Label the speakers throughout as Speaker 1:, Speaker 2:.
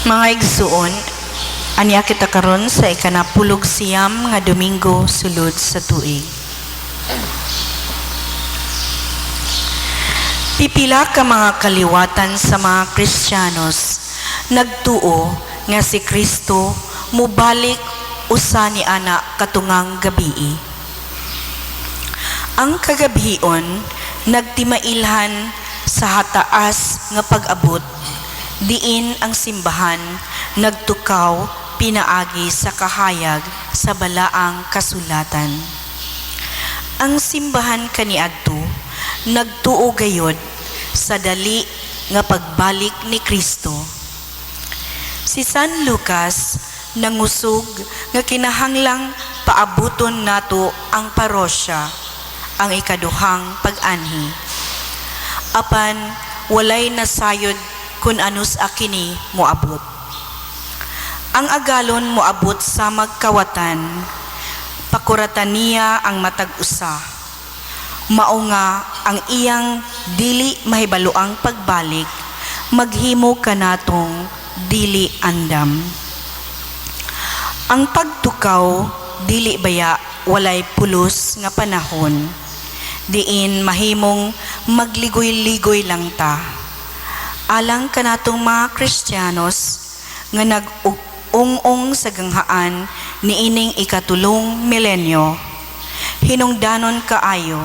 Speaker 1: Mga igsuon, anya kita karon sa 19 nga Domingo sulod sa tuig. Pipila ka mga kaliwatan sa mga Kristiyanos nagtuo nga si Kristo mubalik usa ni ana katungang gabii. Ang kagabhion nagtimailhan sa hataas nga pag-abot, diin ang simbahan nagtukaw pinaagi sa kahayag sa balaang kasulatan. Ang simbahan kaniadto nagtuo gayod sa dali nga pagbalik ni Kristo. Si San Lucas nangusog nga kinahanglang paabuton nato ang parosya, ang ikaduhang pag-anhi. Apan walay nasayod kun anus akini moabot. Ang agalon moabot sa magkawatan, pakuratan niya ang matag usa. Mao nga ang iyang dili mahibaluang pagbalik, maghimo kanatong dili andam. Ang pagtukaw dili baya walay pulos nga panahon, diin mahimong magligoy-ligoy lang ta. Alang kanatong mga Kristiyanos nga nag-ung-ong sa ganghaan niining ikatulong milenyo, hinungdanon kaayo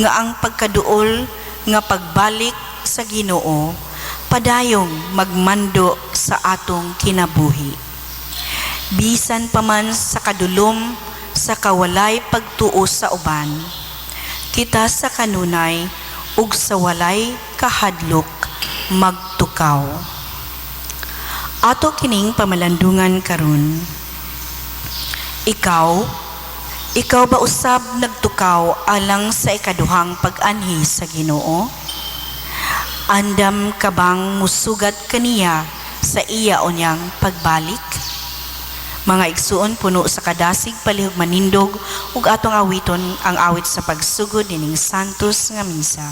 Speaker 1: nga ang pagkaduol nga pagbalik sa Ginoo padayong magmando sa atong kinabuhi. Bisan pa man sa kadulom sa kawalay pagtuo sa uban, kita sa kanunay ug sa walay kahadlok magtukaw. Ato kining pamalandungan karon. Ikaw ba usab nagtukaw alang sa ikaduhang pag-anhi sa Ginoo? Andam ka bang musugat kaniya sa iya unyang pagbalik? Mga igsuon, puno sa kadasig, palihog manindog ug atong awiton ang awit sa pagsugod nining Santos nga Misa.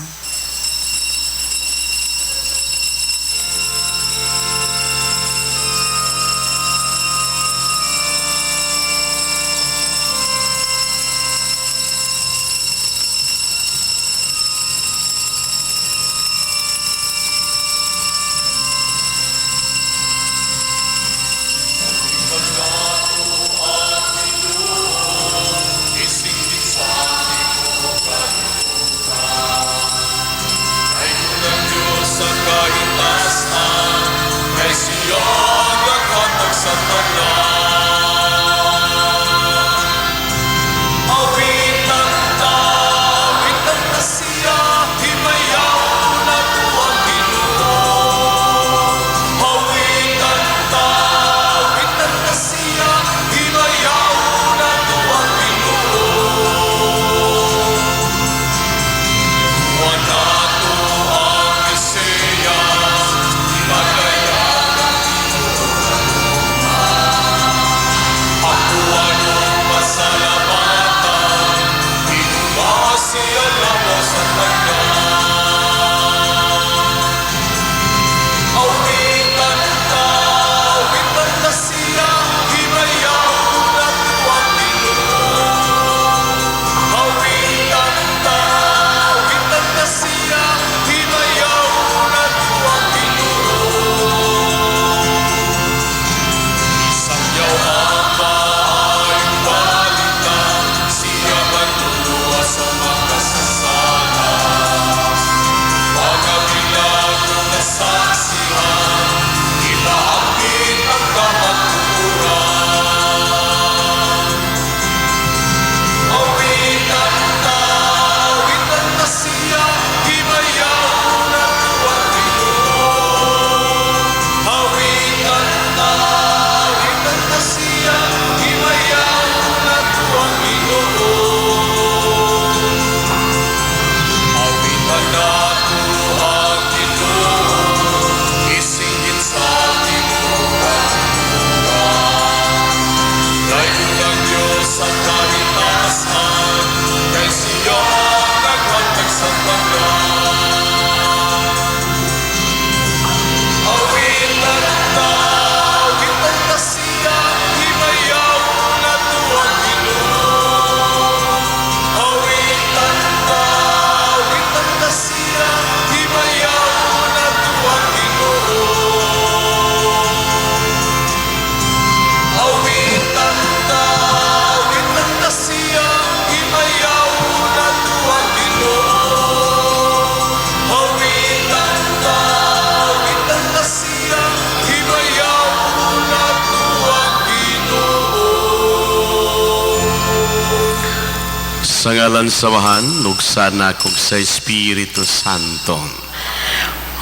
Speaker 2: Sa ngalan sa Amahan, ug sa Anak, ug sa Espiritu Santo.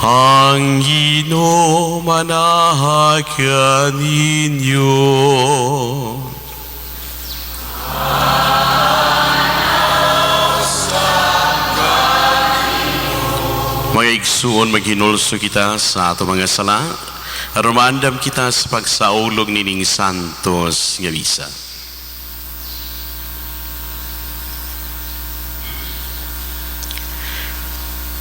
Speaker 2: Ang Ginoo manaha kaninyo. Mga igsuon, maghinulso kita sa ato mga sala, aron maandam kita sa pagsaulog nining santos nga misa.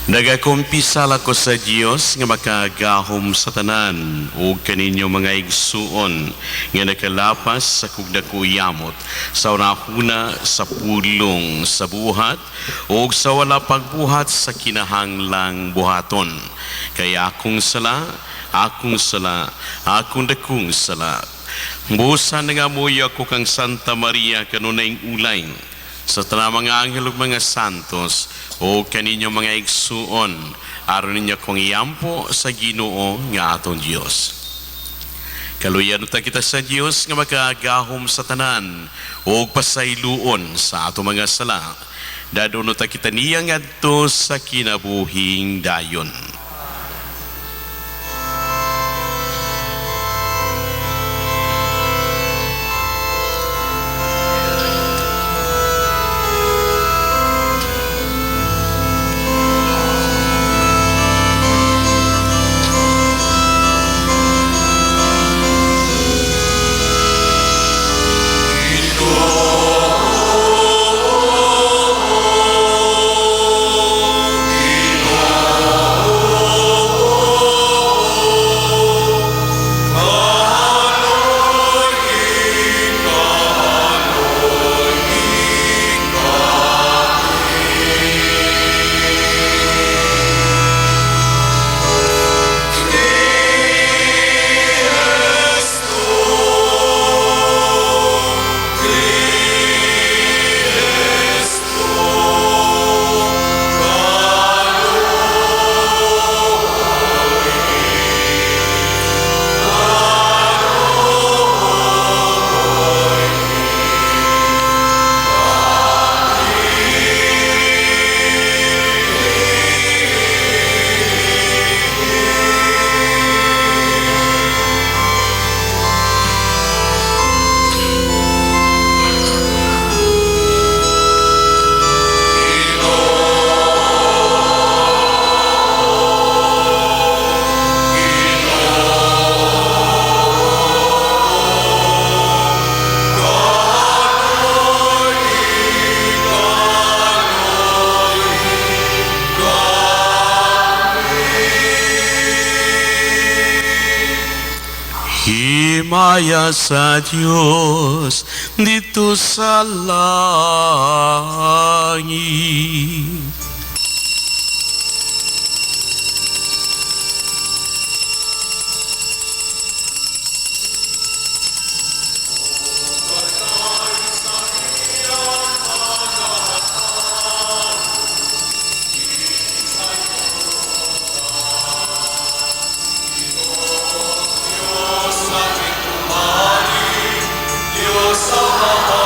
Speaker 2: Nagakumpisal ako sa Dios nga makagahom sa tanan ug kaninyo, mga igsuon, nga nakalapas sa kog yamot sa unahuna, sa pulong, sa buhat ug sa wala pagbuhat sa kinahanglang buhaton, kay akong sala, akong sala, akong dakong sala. Busa nangamuyo ako kang Santa Maria, kanunayng ulay, sa tanang mga anghel ug mga santos, o kaninyo, mga igsuon, aron ninyo akong iampo sa Ginoo nga atong Dios. Kaluyan ta kita sa Dios nga makagahom sa tanan ug pasayloon sa ato mga sala. Dadon ta kita niya ngadto sa kinabuhing dayon. Himaya sa Dios didto sa langit.
Speaker 3: Diyos Amahan.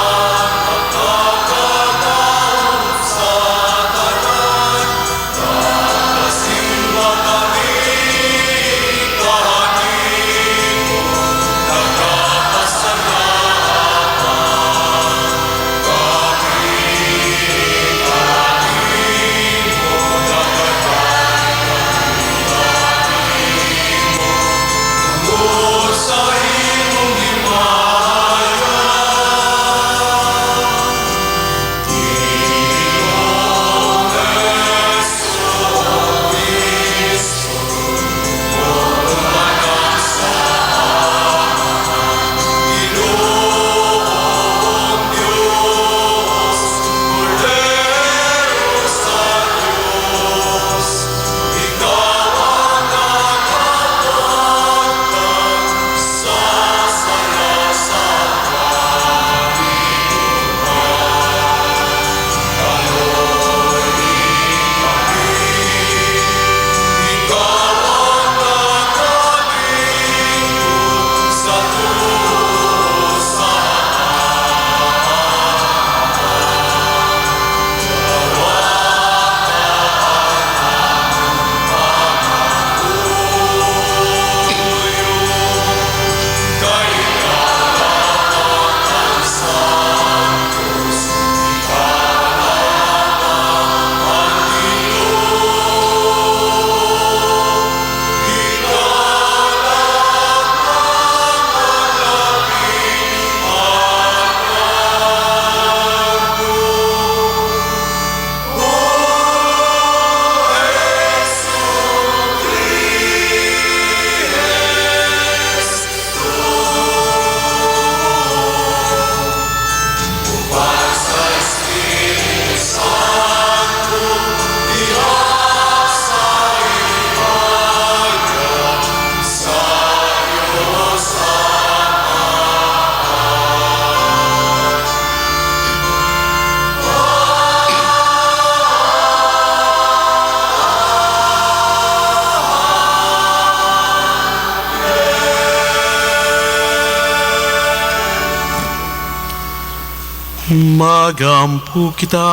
Speaker 2: Magampo kita.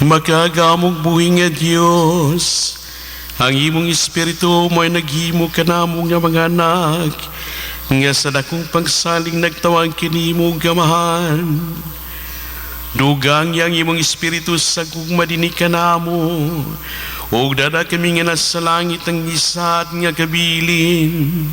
Speaker 2: Makagamog buhi nga Dios, ang imong Espiritu mo'y naghimo kanamo nga mga anak, nga sa dakong pagsalig nagtawag kanimo Amahan. Dugang ang imong Espiritu sa gugma dinhi kanamo, ug dada kami nga nasa langit ang isad nga kabilin.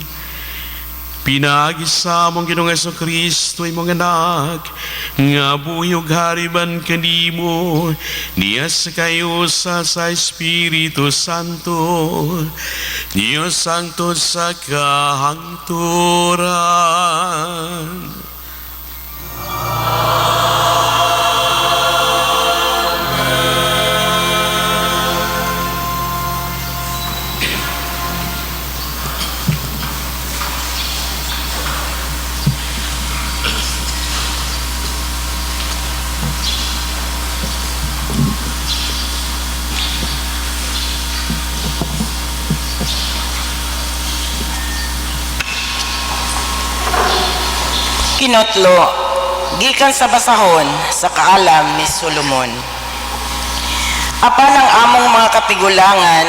Speaker 2: Pinaagi sa among Ginoong Kristo, imong anak, nga buhi ug hari ban kanimo, niya sa kayusa sa Espiritu Santo, Diyos hangtod sa kahangturan.
Speaker 3: Kinotlo, gikan sa basahon sa kaalam ni Solomon. Apan ang among mga katigulangan,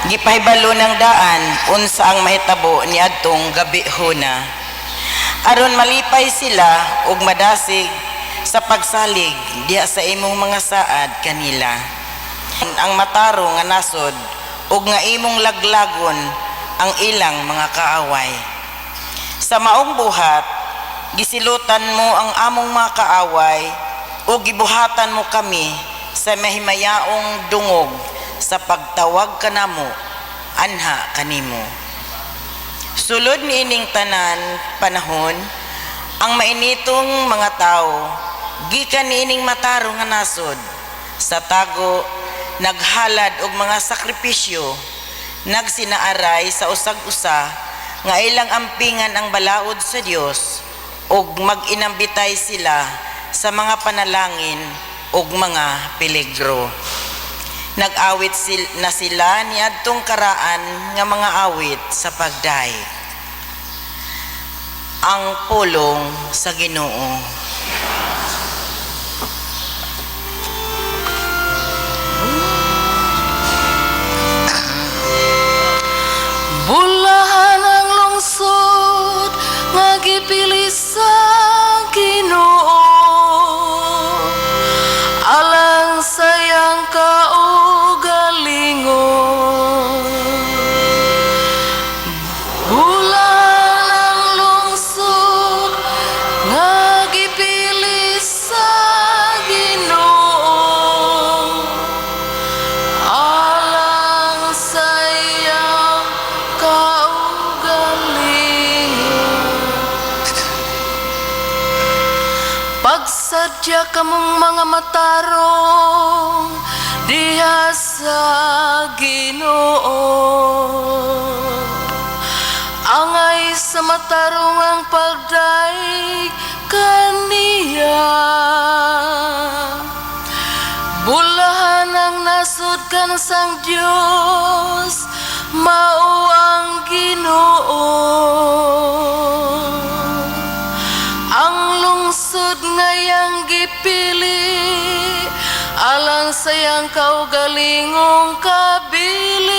Speaker 3: gipahibalo ng daan unsa ang mahitabo niadtong gabihona. Aron malipay sila ug madasig sa pagsalig diha sa imong mga saad kanila. Ang matarong nga nasod ug nga imong laglagon ang ilang mga kaaway. Sa maong buhat, gisilutan mo ang among mga kaaway ug gibuhatan mo kami sa mahimayaong dungog sa pagtawag kanamo anha kanimo. Sulod niining tanan panahon, ang mainitong mga tao gikan niining matarong nga nasod sa tago naghalad og mga sakripisyo, nagsinaaray sa usag-usa nga ilang ampingan ang balaod sa Dios ug mag-inambitay sila sa mga panalangin ug mga peligro. Nag-awit na sila niadtong karaan nga mga awit sa pagdayeg. Ang pulong sa Ginoo.
Speaker 4: Bulahan ang lungsod nga gipili sa Ginoo alang sa iyang kaugalingon. Bulahan ang lungsod nga gipili sa Ginoo alang sa iyang kaugalingon. Pagsadya kamong mga matarong diha sa Ginoo. Angay sa matarong ang pagdayeg kaniya. Bulahan ang nasod kansang Dios, mao ang Ginoo. Ang lungsod nga iyang gipili alang sa iyang kaugalingong kabilin.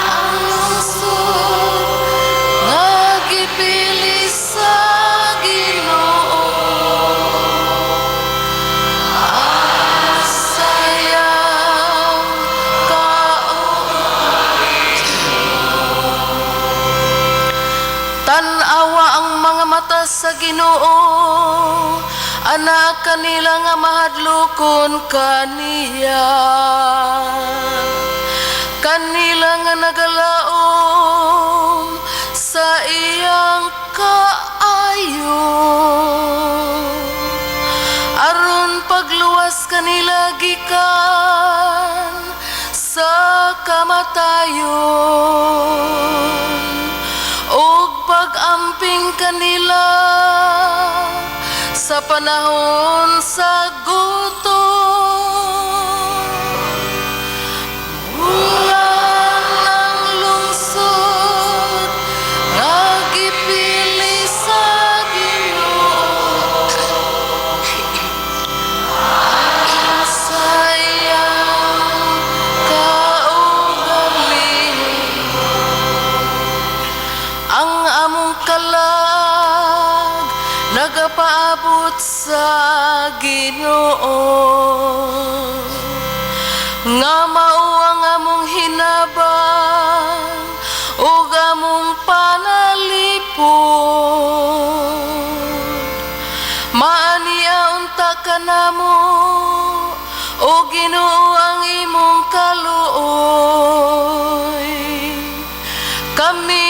Speaker 4: Ang lungsod nga gipili sa Ginoo alang sa iyang kaugalingon. Tan-awa ang mga mata sa Ginoo, ana kanila nga mahadlokon kaniya. Kanila nga nagalaom sa iyang kaayo. Aron pagluwas kanila gikan sa kamatayon ug pag-amping kanila sa panahon sa gutom. Bulahan ang lungsod Ginoo, nga mao ang among hinabang ug among panalipod. Maania unta kanamo, o Ginoo, ang imong kaluoy. Kami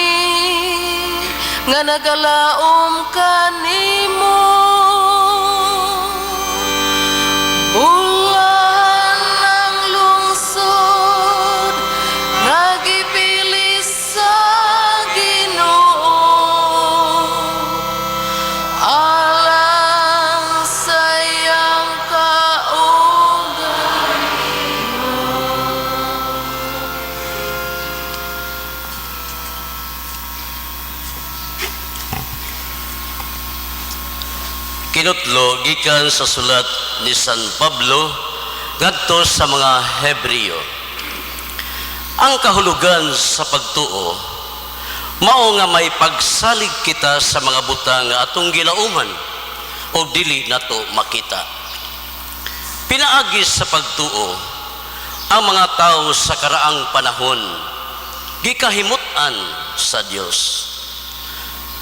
Speaker 4: nga nagalaom kanimo, bulahan ang lungsod nga gipili sa Ginoo alang sa iyang kaugalingon.
Speaker 5: Kinutlo gikan sa sulat ni San Pablo ngadto sa mga Hebreo. Ang kahulugan sa pagtuo mao nga may pagsalig kita sa mga butang nga atong gilauman o dili nato makita. Pinaagi sa pagtuo ang mga tao sa karaang panahon gikahimut-an sa Dios.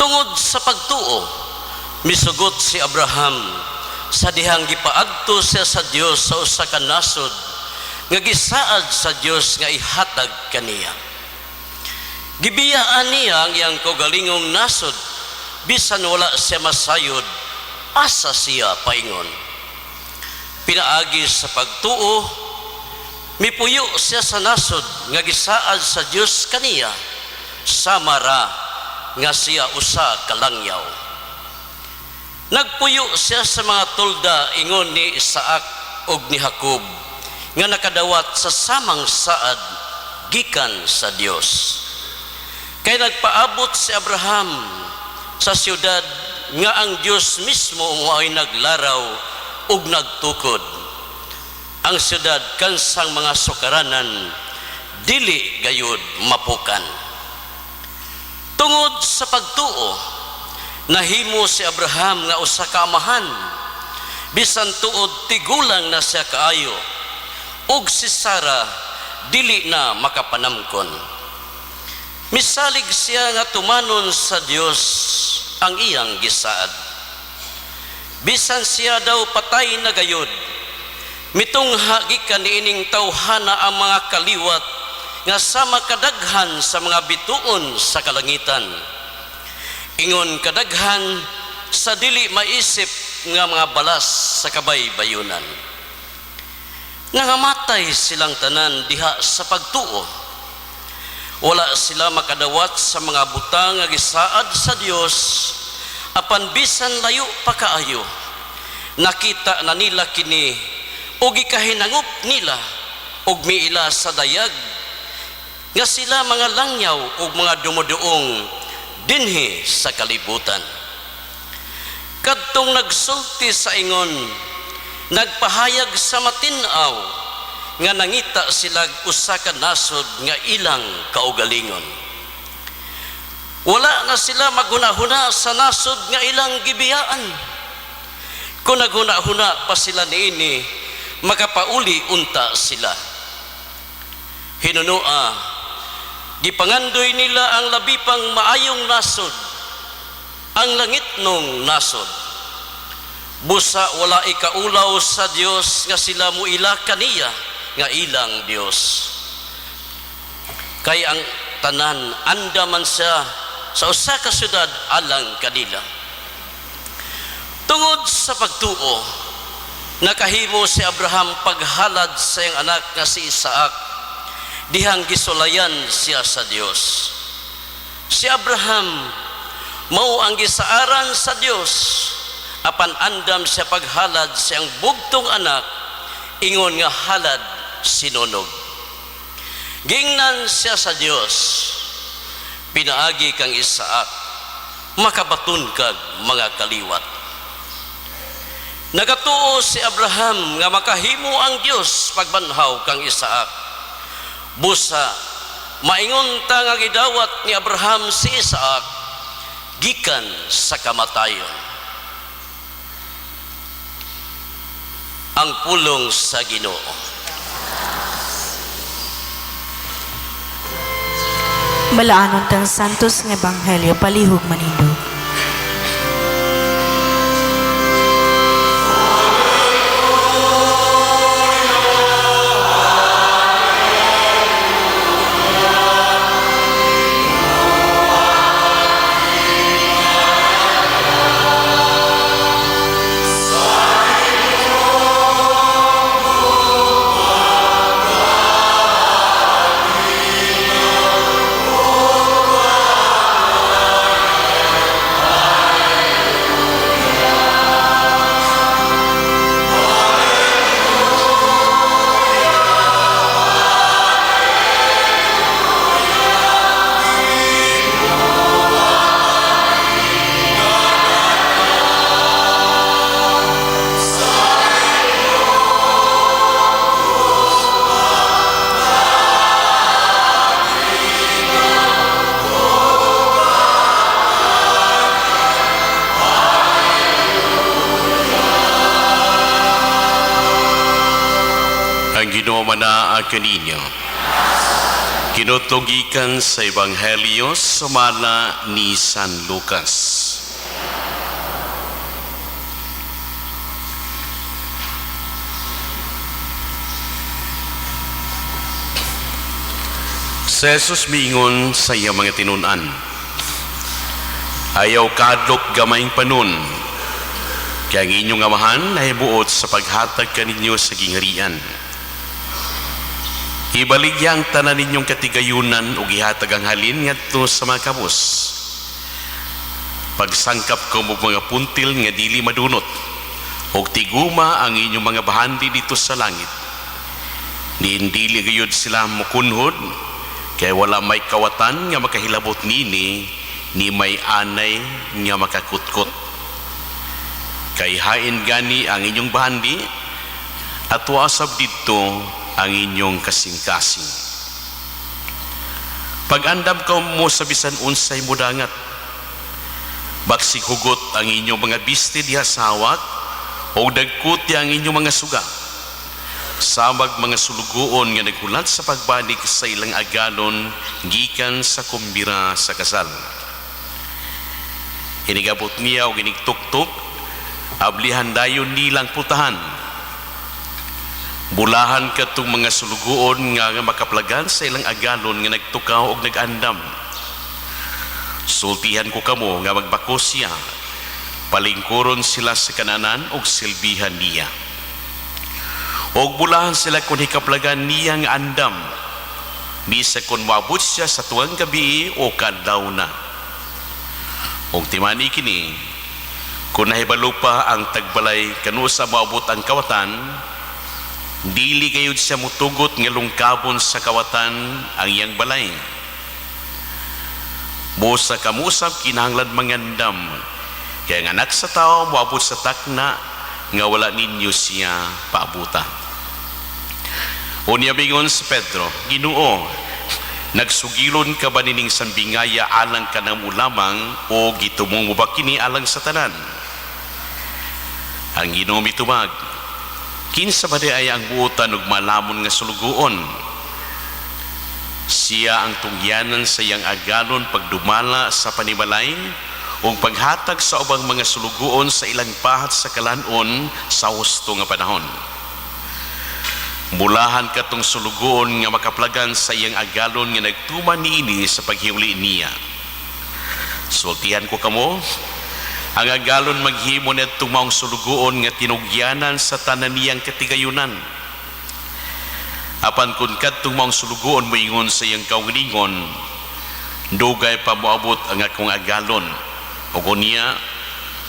Speaker 5: Tungod sa pagtuo, misugot si Abraham sa dihang gipaadto siya sa Dios sa usa ka nasod nga gisaad sa Dios nga ihatag kaniya. Gibiyaan niya ang iyang kaugalingong nasod bisan wala siya masayod asa siya paingon. Pinaagi sa pagtuo, mipuyo siya sa nasod nga gisaad sa Dios kaniya, sama ra nga siya usa ka langyaw. Nagpuyo siya sa mga tolda ingon ni Isaac ug ni Jacob nga nakadawat sa samang saad gikan sa Dios. Kay nagpaabot si Abraham sa siyudad nga ang Dios mismo mao'y naglaraw ug nagtukod. Ang siyudad kansang mga sukaranan dili gayud mapukan. Tungod sa pagtuo, nahimo si Abraham nga usa ka amahan, bisan tuod tigulang na siya kaayo, ug si Sara dili na makapanamkon. Misalig siya nga tumanon sa Dios ang iyang gisaad. Bisan siya daw patay na gayud, mitungha gikan niining tawhana ang mga kaliwat nga sama kadaghan sa mga bituon sa kalangitan. Ingon kadaghan sa dili maisip nga mga balas sa kabaybayunan. Nangamatay silang tanan diha sa pagtuo. Wala sila makadawat sa mga butang nga gisaad sa Dios, apan bisan layo pa kaayo, nakita na nila kini ug gikahinangop nila ug miila sa dayag nga sila mga langyaw ug mga dumuduong dinhi sa kalibutan. Kadtong nagsulti sa ingon, nagpahayag sa matin-aw nga nangita sila usa ka nasod nga ilang kaugalingon. Wala na sila maghuna-huna sa nasod nga ilang gibiyaan. Kung naghuna-huna pa sila niini, makapauli unta sila. Hinunua, gipangandoy nila ang labi pang maayong nasod, ang langitnong nasod. Busa wala ikaulaw sa Dios nga sila muila kaniya nga ilang Dios. Kay ang tanan andaman siya sa usa ka syudad alang kanila. Tungod sa pagtuo, nakahimo si Abraham paghalad sa iyang anak nga si Isaac dihang gisulayan siya sa Dios. Si Abraham mao ang gisaaran sa Dios, apan andam siya paghalad sa iyang bugtong anak ingon nga halad sinunog. Gingnan siya sa Dios, pinaagi kang Isaac makabaton kag mga kaliwat. Nagatuo si Abraham nga makahimo ang Dios pagbanhaw kang Isaac. Busa maingon ta nga gidawat ni Abraham si Isaac gikan sa kamatayon. Ang pulong sa Ginoo.
Speaker 1: Balaanon tang Santos nga Ebanghelyo, palihog manindog.
Speaker 2: Ang Ginoo manaa kaninyo. Kinutlo gikan sa Ebanghelyo sumala ni San Lucas. Si Jesus miingon sa iyang mga tinun-an, "Ayaw kahadlok, gamayng panon, kay ang inyong Amahan nahibuot sa paghatag kaninyo sa gingharian. Ibaligya ang tanan ninyong katigayunan ug ihatag ang halin ngadto sa mga kabus. Pagsangkap kamo og mga puntil nga dili madunot, ug tiguma ang inyong mga bahandi didto sa langit. Diin dili gayud sila mokunhod, kay wala may kawatan nga makahilabot nini, ni may anay nga makakutkot. Kay hain gani ang inyong bahandi, at wasab didto ang inyong kasing-kasing. Pag-andam kamo sa bisan unsay mudangat, baksig hugot ang inyong mga bisti diha sa hawak, o dagkuti ang inyong mga suga. Samag mga sulugoon nga naghulat sa pagbalik sa ilang agalon gikan sa kumbira sa kasal. Inigabot niya og inigtuktok, ablihan dayon nilang putahan. Bulahan kadtong mga sulugoon nga makaplagan sa ilang agalon nga nagtukaw og nag-andam. Sultihan ko kamo nga magbakos siya, palingkuron sila sa kananan og silbihan niya. Og bulahan sila kung hikaplagan niya nga andam, bisag kung moabot siya sa tuang gabi o kadlaw na. Og timani kini, kung nahibalo pa ang tagbalay kanusa moabot ang kawatan, dili gayud siya mutugot nga lungkabon sa kawatan ang iyang balay. Busa kamo usab kinahanglan mangandam, kay ang Anak sa Tao moabot sa takna nga wala ninyo siya paabuta." Unya miingon si Pedro, "Ginoo, nagsugilon ka ba nining sambingaya alang kanamo lamang o gitumong mo ba kini alang sa tanan?" Ang Ginoo mitubag, "Kinsa ba diay ang buotan ug malamon nga sulugoon? Siya ang tungyanan sa iyang agalon pagdumala sa panimalay ug paghatag sa ubang mga sulugoon sa ilang pahat sa kalan-on sa husto nga panahon. Bulahan katong sulugoon nga makaplagan sa iyang agalon nga nagtuman niini sa paghiuli niya. Sultihan ko kamo, ang agalon maghimo niadtong maong sulugoon nga tinugyanan sa tanan niyang katigayunan. Apan kung kadtong maong sulugoon moingon sa iyang kaugalingon, 'Dugay pa moabot ang akong agalon,' ug unya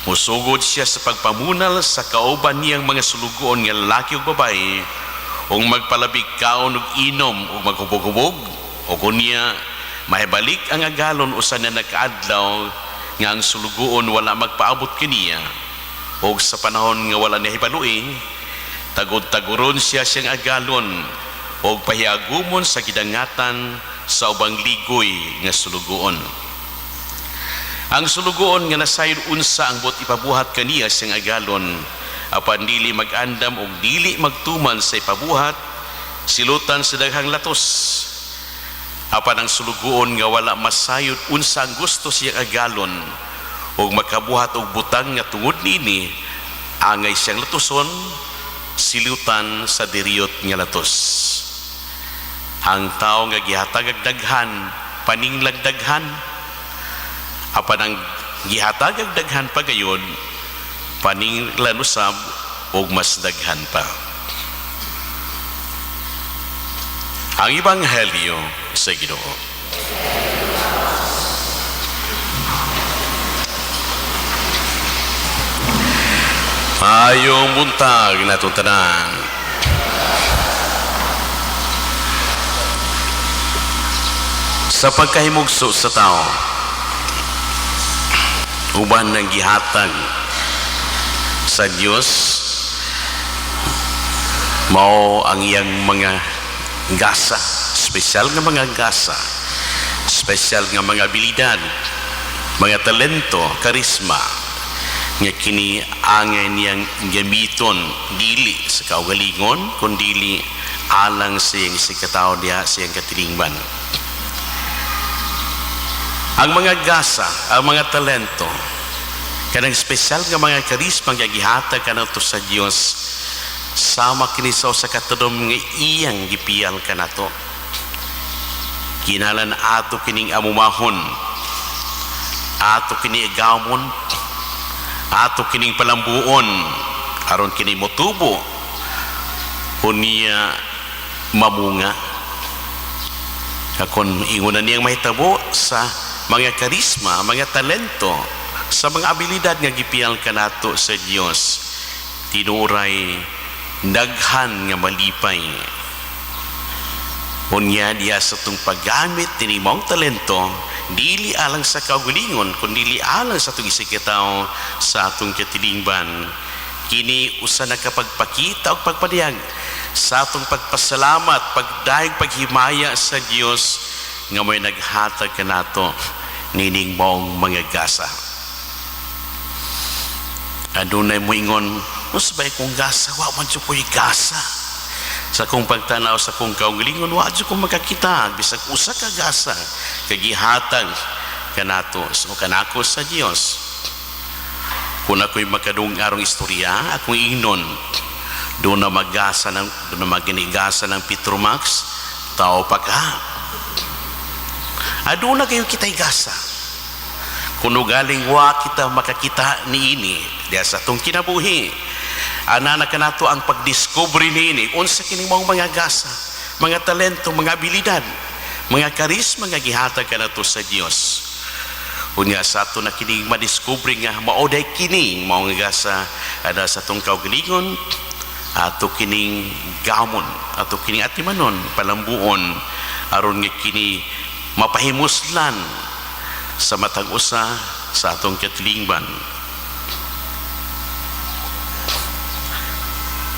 Speaker 2: musugod siya sa pagpamunal sa kauban niyang mga sulugoon nga lalaki ug babae, ug magpalabig kaon ug inom ug maghubog-hubog, ug unya mahibalik ang agalon usa na nakaadlaw nga ang sulugoon wala magpaabot kaniya, ug sa panahon nga wala nahibaloi, tagod-taguron siya siyang agalon ug pahiagumon sa gidangatan sa ubang ligoy nga sulugoon. Ang sulugoon nga nasayod unsa ang buot ipabuhat kaniya siyang agalon Apan dili mag-andam og dili magtuman sa ipabuhat, silutan sa daghang latos. Apan ang sulugoon nga wala masayod unsa ang gusto siyang agalon ug makabuhat og butang nga tungod niini angay siyang latuson, silutan sa diriyot nga latos. Ang tao nga gihatag og daghan, paninglag daghan. Apan ang gihatag og daghan pagayon, paninglan usab og mas daghan pa. Ang Ebanghelyo sa Ginoo. Maayong buntag natong tanan. Sa pagkahimugso sa tao, uban ng gihatag sa Dios, mao ang iyang mga gasa, espesyal nga mga gasa, espesyal nga mga abilidad, mga talento, karisma, nga kini angay niyang gamiton dili sa kaugalingon, kundili alang sa iyang isigkatawo diha sa iyang katilingban. Ang mga gasa, ang mga talento, kanang espesyal nga mga karisma nga gihatag kanato sa Dios, sama kini sa usa ka tudom nga iyang gipiyal kanato. Kinahanglan ato kining amumahon, ato kini igamon, ato kining palambuon, aron kini motubo unya mamunga. Akon ingon na niyang mahitabo sa mga karisma, mga talento, sa mga abilidad nga gipiyal kanato sa Dios, tinuray daghan nga malipay. Unya diha sa tong paggamit ni maong talento, dili alang sa kaugalingon, kundi alang sa atong isigkatawo, sa atong katilingban. Kini usa na kapagpakita og pagpadayag sa atong pagpasalamat, pagdayeg, paghimaya sa Dios nga may naghatag kanato nining maong mga gasa. Adunay moingon, unsa ba akong gasa? Wa man jud ko'y gasa. Sa akong pagtanaw sa akong kaugalingon, wa jud ko makakita bisag usa ka gasa kay gihatag kanato o kanako sa Dios. Kung ako'y makadung arong istorya, akong ingnon, doon na magasa ng, doon na maginigasa ng Petromax, tao pa ka. Aduna kayo kita'y gasa. Kung galing wa kita makakita niini diya sa atong kinabuhi, ana na kanato ang pagdiscover niini unsa kini maong mga gasa, mga talento, mga abilidad, mga karisma nga gihatag kanato sa Dios. Unya sa ato na kini madiscover nga mao day kini maong gasa ada sa atong kaugalingon, ato kining gamon, ato kining atimanon, palambuon, aron nga kini mapahimuslan sa matag usa sa atong katilingban.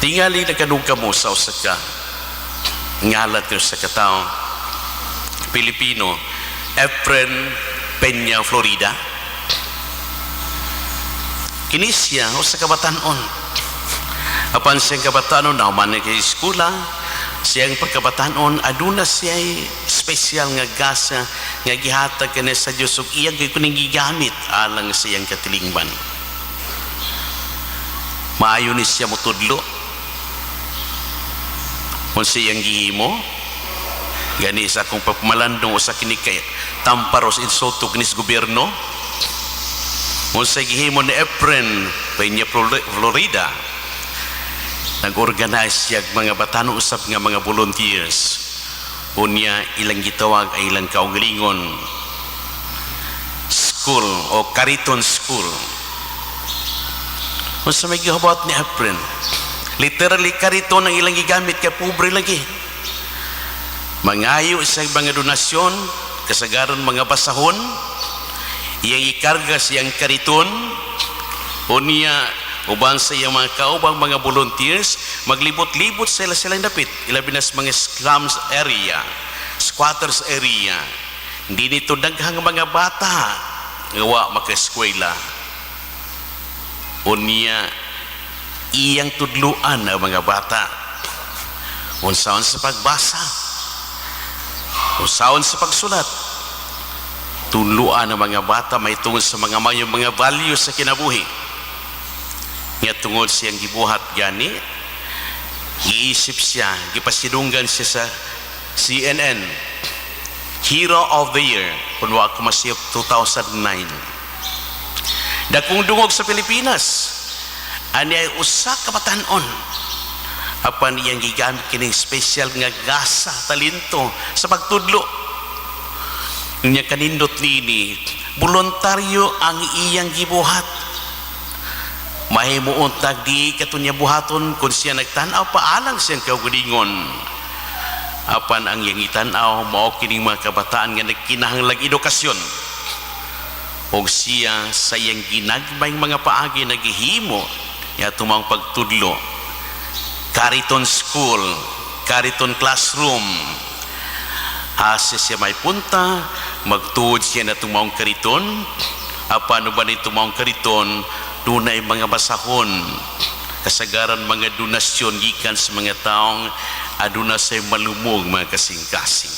Speaker 2: Tingali nagkanug kamo sa usa ka ngalat kayo sa katao Pilipino, Efren Peña, Florida. Kini siya usa ka batan-on. Apan siyang kabatanon, nahuman na kay eskwela, siyang pagkabatanon, aduna siya espesyal nga gasa nga gihatag kaniya sa Dios ug iyang gyud kuning gigamit alang sa iyang katilingban. Maayo ni siya motudlo. Unsa iyang gihimo? Gani sa akong pagpamalandong usa kini kay tamparos insulto kini sa gobyerno. Unsa gihimo ni Efren Peña Florida? Nag-organize siya mga batano usab nga mga volunteers. Unya ilang gitawag ay ilang kaugalingon school o Cariton School. Unsa may gihabot ni Efren? Literally kariton ang ilang gigamit kay pobre lagi. Mangayo sa mga donasyon, kasagaran mga basahon, iyang ikarga siyang kariton, unya uban sa iyang mga kaubang mga volunteers, maglibot-libot sila silang dapit, ilabi na sa mga slums area, squatters area. Hindi nito daghang mga bata nga wa makaeskwela. Unya Iyang tudluan ang mga bata unsaon sa pagbasa, unsaon sa pagsulat. Tudluan ang mga bata may tungod sa mga mayong mga values sa kinabuhi. Nga tungod siyang gibuhat gani, giisip siya, gipasidunggan siya sa CNN Hero of the Year, kung wa ako masiyop, 2009. Dakong dungog sa Pilipinas. Ani ay usa ka batan-on, apan iyang gigamit kining special nga gasa, talento sa pagtudlo. Nya kanindot nini, voluntaryo ang iyang gibuhat. Mahimuon tag di kato niya buhaton kung siya nagtan-aw pa alang siyang kaugalingon. Apan ang iyang itan-aw mao kining mga kabataan nga nagkinahanglag edukasyon. Og siya sa iyang ginagmayng mga paagi naghihimo niya tumang pagtudlo. Cariton School, Cariton Classroom. Asa siya may punta, magtuod siya na tumaong kariton. Apan ba ni tumaong kariton, dunay mga basahon, kasagaran mga donasyon gikan sa mga taong aduna say malumog mga kasing-kasing.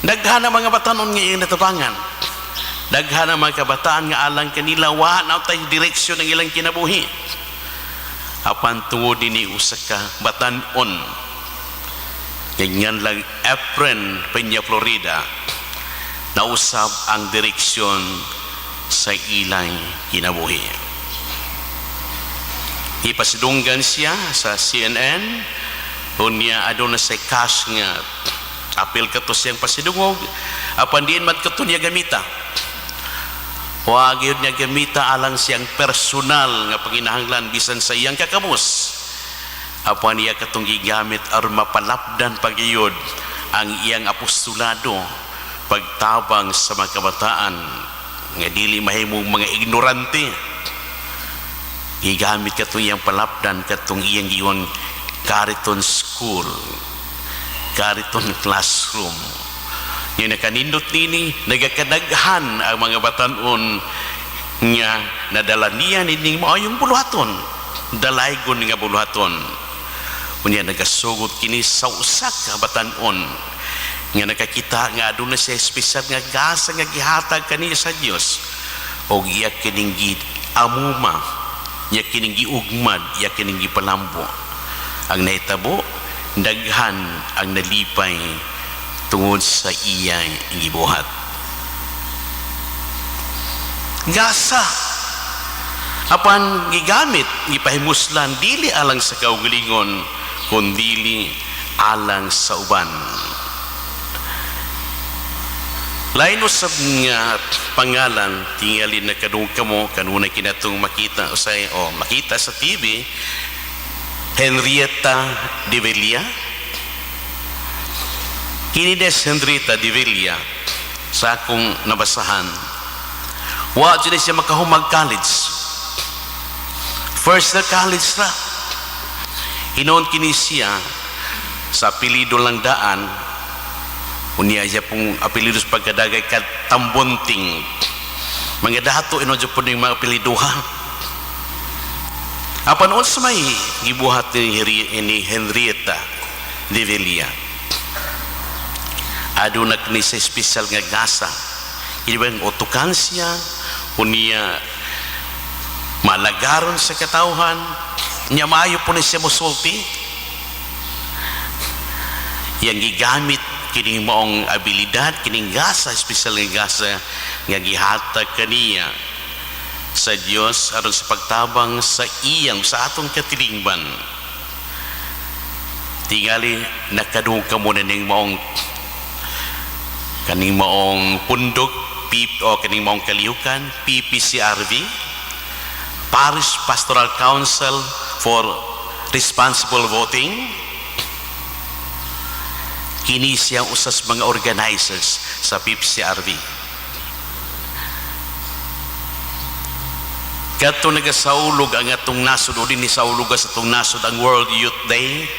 Speaker 2: Daghan ang mga batanon nga iyang natabangan. Daghan ang mga kabataan nga alang kanila wa na tay direksyon ng ilang kinabuhi. Apan tungod dinhi usa ka batan-on ganyan lang Efren Peña Florida, nausab ang direksyon sa ilang kinabuhi. Ipasidunggan siya sa CNN. Unya aduna sa cash nga apil kato siyang pasidungog, apan diin man kato niya gamita. Wa gyud niya gamita alang siyang personal nga panginahanglan bisan sa iyang kakabus. Apan niya katong gigamit aron mapalapdan pag-iyod ang iyang apostolado, pagtabang sa mga kabataan nga dili mahimong mga ignorante. Gigamit katong iyang palapdan, katong iyang giwang Cariton School, Cariton Classroom. Nga nakanindot nini, nagakadaghan ang mga batanon nga nadala niya nining maayong buluhaton, dalaygon nga buluhaton. Unya nagasugot kini sa usa ka batan-on nga nakakita nga aduna siya espesyal nga gasa nga gihatag kaniya sa Dios, og iya kining amuma, iya kining giugmad, iya kining gipalambo. Ang nahitabo, daghan ang nalipay tungod sa iyang gibuhat. Gasa, apan gigamit, gipahimuslan dili alang sa kaugalingon kundili alang sa uban. Lain usab nga pangalan, tingali nakadungog kamo kanunay kinatong makita usay o makita sa TV, Henrietta de Villa. Kini des Henrietta de Villa, sa akong nabasahan, wa jud siya makahumag college. First na college ra. Hinoon kini siya sa apelido lang daan. Unya siya pong apelido sa pagkadagay Katambunting. Mga dato ino jud po ning mga apelido ha. Apan unsa may gibuhat ni Henrietta de Villa? Aduna kini sa espesyal nga gasa. Ini bang otukan siya, unya malagaron sa katawhan, nya maayo po ni siya mosulti. Yang gigamit kining maong abilidad, kining gasa, espesyal nga gasa nga gihatag kaniya sa Dios aron sa pagtabang sa iyang sa atong katilingban. Tingali nakadungog kamo na ning maong kaning maong pundok P, o kaning maong kalihukan PPCRV, Parish Pastoral Council for Responsible Voting. Kini siya usas mga organizers sa PPCRV. Kadto nagasaulog ang atong nasod o dinhi saulog sa atong nasod ang World Youth Day,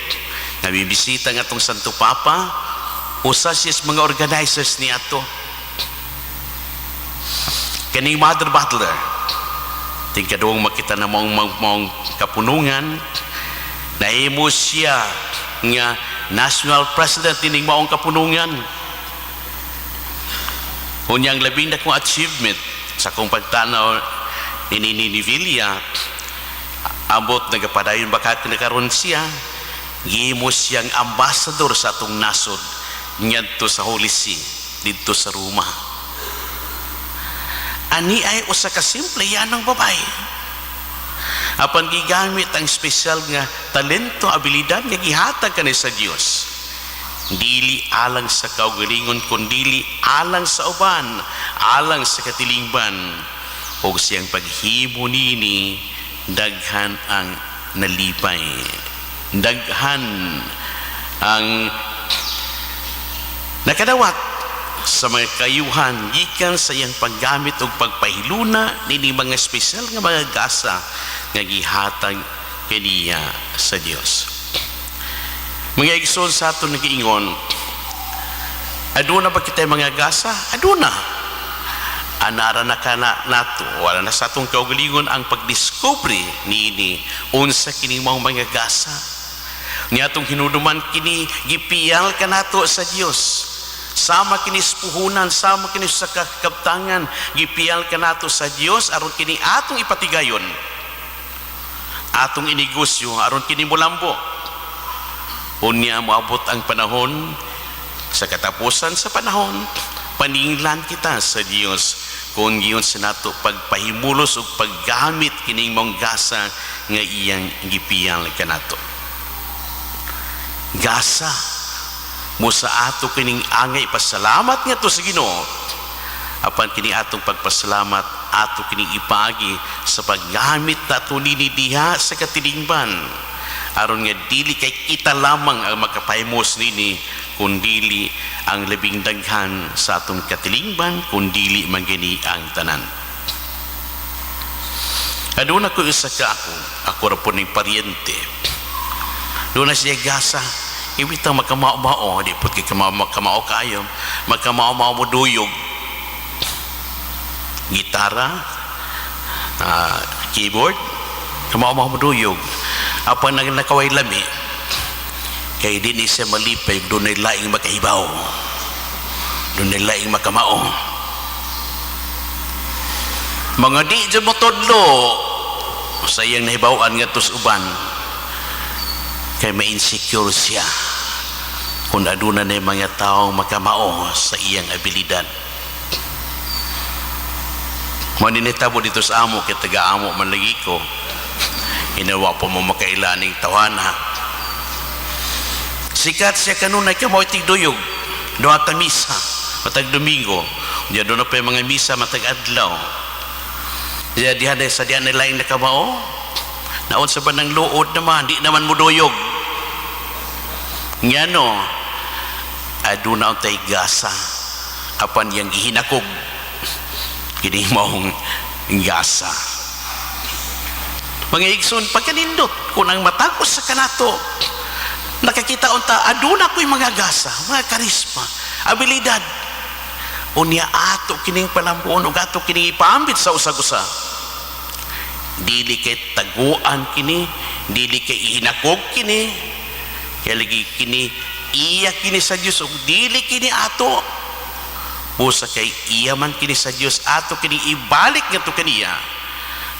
Speaker 2: nabibisita ang atong Santo Papa, usa siya sa mga organizers ni ato. Kaning Mother Butler, tingkadong makita. kita na maong kapunungan. Nahimo siya nga national president ining maong kapunungan. Unya, ang labing dakong achievement sa akong pagtanaw ni Villa, ambot nagapadayon baka karon siya, gihimo siyang ambassador sa atong nasod ngadto sa Holy See didto sa Roma. Ani ay usa ka simple yanang babae, apan gigamit ang espesyal nga talento, abilidad nga gihatag kani sa Dios, dili alang sa kaugalingon kundili alang sa uban, alang sa katilingban. Ug siyang paghimo nini, daghan ang nalipay, daghan ang nakadawat sa mga kayuhan gikan sa iyang paggamit og pagpahiluna nini mga espesyal nga mga gasa nga gihatag kaniya sa Dios. Mga igsoon, sa ato nagiingon, aduna ba kita mga gasa? Aduna. Anara na kana nato, wala na sa atong kaugalingon ang pagdiskubre niini, unsa kini maong mga gasa. Ni atong hinuduman kini gipiyal kanato sa Dios. Sama kini sa puhunan, sama kini sa kabtangan, gipiyal kanato sa Dios aron kini atong ipatigayon. Atong inegosyo aron kini mulambo. Unya moabot ang panahon, sa katapusan sa panahon, paninglan kita sa Dios kung giyon sa nato pagpahimulos ug paggamit kining maong gasa nga iyang gipiyal kanato. Gasa mo sa ato kining angay pasalamat ngadto sa Ginoo. Apan kini atong pagpasalamat, ato kining ipagi sa paggamit nato nini diha sa katilingban, aron nga dili kay kita lamang ang makapahimos nini, kundili ang labing daghan sa atong katilingban, kundili man gani ang tanan. Aduna ko isa ka ako ra po ning paryente. Duna siya gasa, ibitang makamao-mao, di po kay kamao kayo, makamao-mao mo duyog gitara, keyboard, kamao-mao mo duyog. Apan nang nakaway lami, kay di ni siya malipay dunay laing makahibaw, dunay laing makamao. Mga di dyan mo tudlo sa iyang nahibawan nga sa uban, kay ma-insecure siya kung aduna na mga taong makamao sa iyang abilidad. Mo ninitabo dito sa amo, kay taga-amo man lagi ko. Inawa po mo makailaning tawana. Sikat siya kanunay kamo tigduyog. Duha ka misa matag Domingo. Diya doon na pa yung mga misa matag adlaw. Diya diha na sa diha na laing nakamao. Naon sa ba ng luod naman, di naman mo duyog. Ngano, aduna untay gasa apan yang gihinakog kini maong gasa. Mga igsoon, pagkanindot kung ang matagos sa kanato nakakita unta aduna ko'y mga gasa, mga karisma, abilidad, unya ato kining palambuon ug ato kining ipaambit sa usag-usa. Dili kay taguan kini, dili kay ihinakog kini, kay lagi kini iya kini sa Dios ug dili kini ato. Busa kay iya man kini sa Dios, ato kini ibalik ngadto kaniya,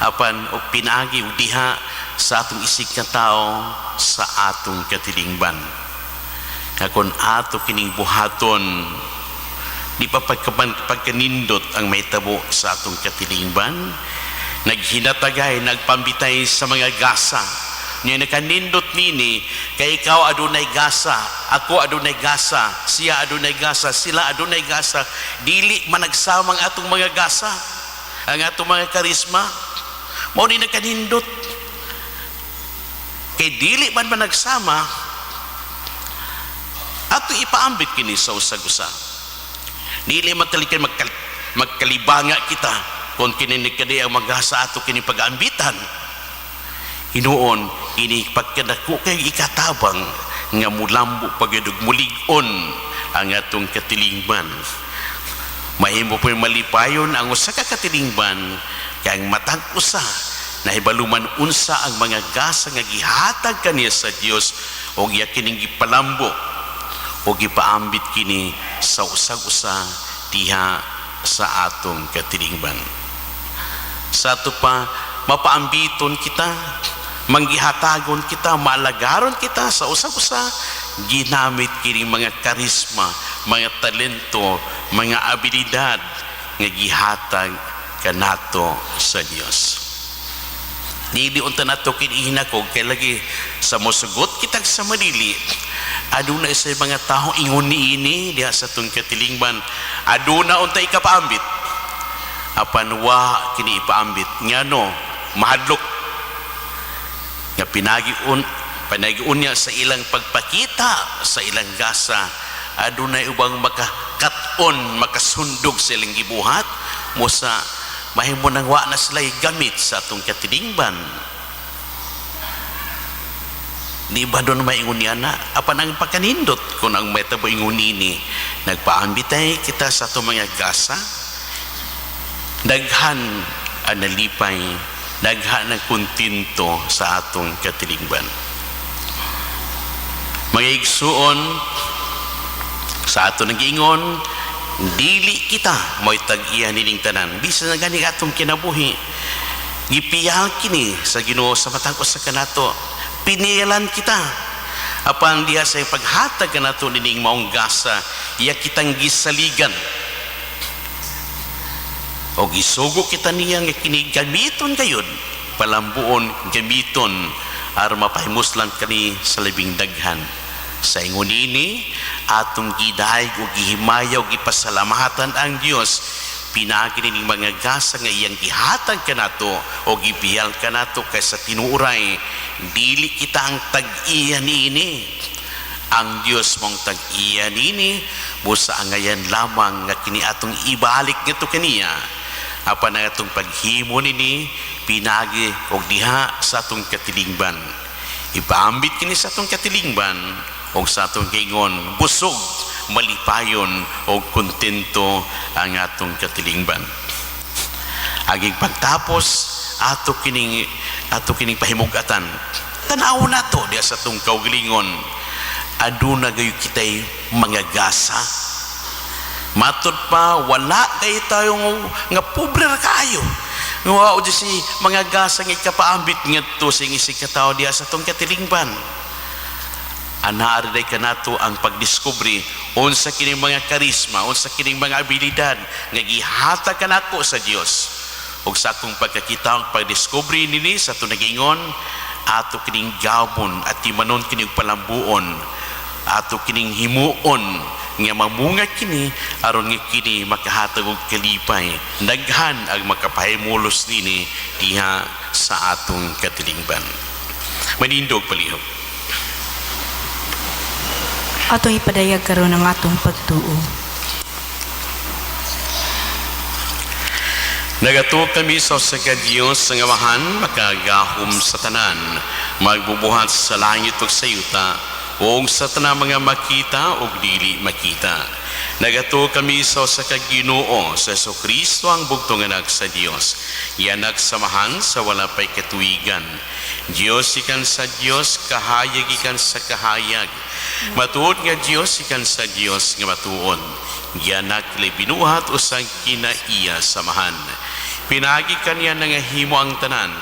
Speaker 2: apan og pinaagi ug diha sa atong isig ka tao, sa atong katilingban. Nga kon ato kining buhaton, di pa pagkanindot ang mahitabo sa atong katilingban. Naghinatagay, nagpambitay sa mga gasa niya, nakanindot nini kay ikaw adunay gasa, ako adunay gasa, siya adunay gasa, sila adunay gasa. Dili managsama ang atong mga gasa, ang atong mga karisma. Mao ni nakanindot kay dili man managsama. Ato ipaambit kini sa usag-usa. Dili man talikan magkalibanga kita kung kini ni kani ang magasa, ato kini pag-ambitan. Hinuon ini pagkadako kay ikatabang nga mulambo pagyud, mulig-on ang atong katilingban. Mahimo po malipayon ang usa ka katilingban kay ang matag usa Nahibalo man unsa ang mga gasa nga gihatag kaniya sa Dios og iya kining gipalambo o gipaambit kini sa usag-usa diha sa atong katilingban. Sa ato pa, mapaambiton kita, manggihatagon kita, maalagaron kita sa usag-usa, ginamit kining mga karisma, mga talento, mga abilidad nga gihatag kanato sa Dios. Dili unta nato kini hinakog kay lagi sa mosugot kitag sa manili, aduna sa mga tao ingon niini diha sa atong katilingban, aduna unta ikapaambit, apan wa kini ipaambit ngano mahadlok nga pinagi unya sa ilang pagpakita sa ilang gasa, adunay ubang makakat-on, makasundog sa ilang gibuhat mo sa mahimo nang wa na sila gamit sa atong katilingban. Di ba doon maingon niya na apan ang pagkanindot kung ang may tabo ingon nini, nagpaambitay kita sa atong mga gasa, daghan ang nalipay, daghan ang kontento sa atong katilingban. Mga igsuon, sa ato nagiingon, dili kita mo'y tag-iya nining tanan. Bisan na gani atong kinabuhi, gipiyal kini sa Ginoo sa matag usa kanato, pinilan kita. Apan diha sa paghatag kanato nining maong gasa, iya kitang gisaligan o gisugo kita niya nga kini gamiton gayud, palambuon, gamiton aron mapahimuslan kani sa labing daghan. Sa ingon nini, atong gidayeg o gihimaya o gipasalamatan ang Dios pinagi nining mga gasa nga iyang gihatag kanato o gibiyal kanato, kay sa tinuoray dili kita ang tag-iya niini, ang Dios mong tag-iya nini. Busa angayan lamang nga kini atong ibalik ngadto kaniya. Apan ang atong paghimo nini pinagi og diha sa atong katilingban, ipaambit kini sa atong katilingban og sa atong kaingon, busog, malipayon og kontento ang atong katilingban. Aging pagtapos, ato kining pahimugatan. Tan-aw nato diha sa atong kaugalingon, aduna gayo kitay mga gasa. Matud pa, wala kay tayo nga pobre ra kaayo nga wa di si mga gasa nga ikapaambit ngadto sa isig ka tawo diha sa atong katilingban. Anaa day kanato ang pagdiskubre unsa kining mga karisma, unsa kining mga abilidad nga gihatag kanako sa Dios. Ug sa akong pagkakita ang pagdiskubre nini sa atong nagingon, ato kining gawon at timanon kining palambuon, ato kining himuon nga mamunga kini aron nga kini makahatag og kalipay, daghan ang makapahimulos nini diha sa atong katilingban. Manindog palihog.
Speaker 1: Atong ipadayag karon ang atong pagtuo.
Speaker 2: Nagatuo kami sa usa ka Dios nga Amahan, makagahom sa tanan, magbubuhat sa langit ug sa yuta, ug sa tanang mga makita ug dili makita. Nagatuo kami sa usa ka Ginoo, sa Hesukristo, ang bugtong anak sa Dios. Gianak sa Amahan sa wala pay katuigan. Dios ikan sa Dios, kahayag ikan sa kahayag. Matuod nga Dios ikan sa Dios nga matuod. Gianak binuhat usag kinaiya sa Amahan. Pinagi kaniya nangahimo ang tanan.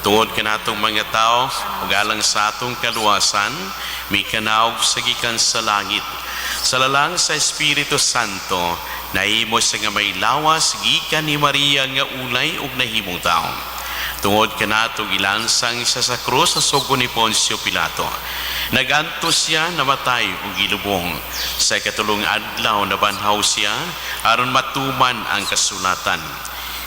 Speaker 2: Tungod kanatong mga tao ug alang sa atong kaluwasan, mikanaog sa gikan sa langit. Sa lalang sa Espiritu Santo, nahimo siya nga may lawas gikan ni Maria nga ulay ug nahimong tao. Tungod kanato, gilansang siya sa krus sa sugo ni Poncio Pilato. Nagantos siya, namatay ug gilubong. Sa ikatulong adlaw nabanhaw siya aron matuman ang kasulatan.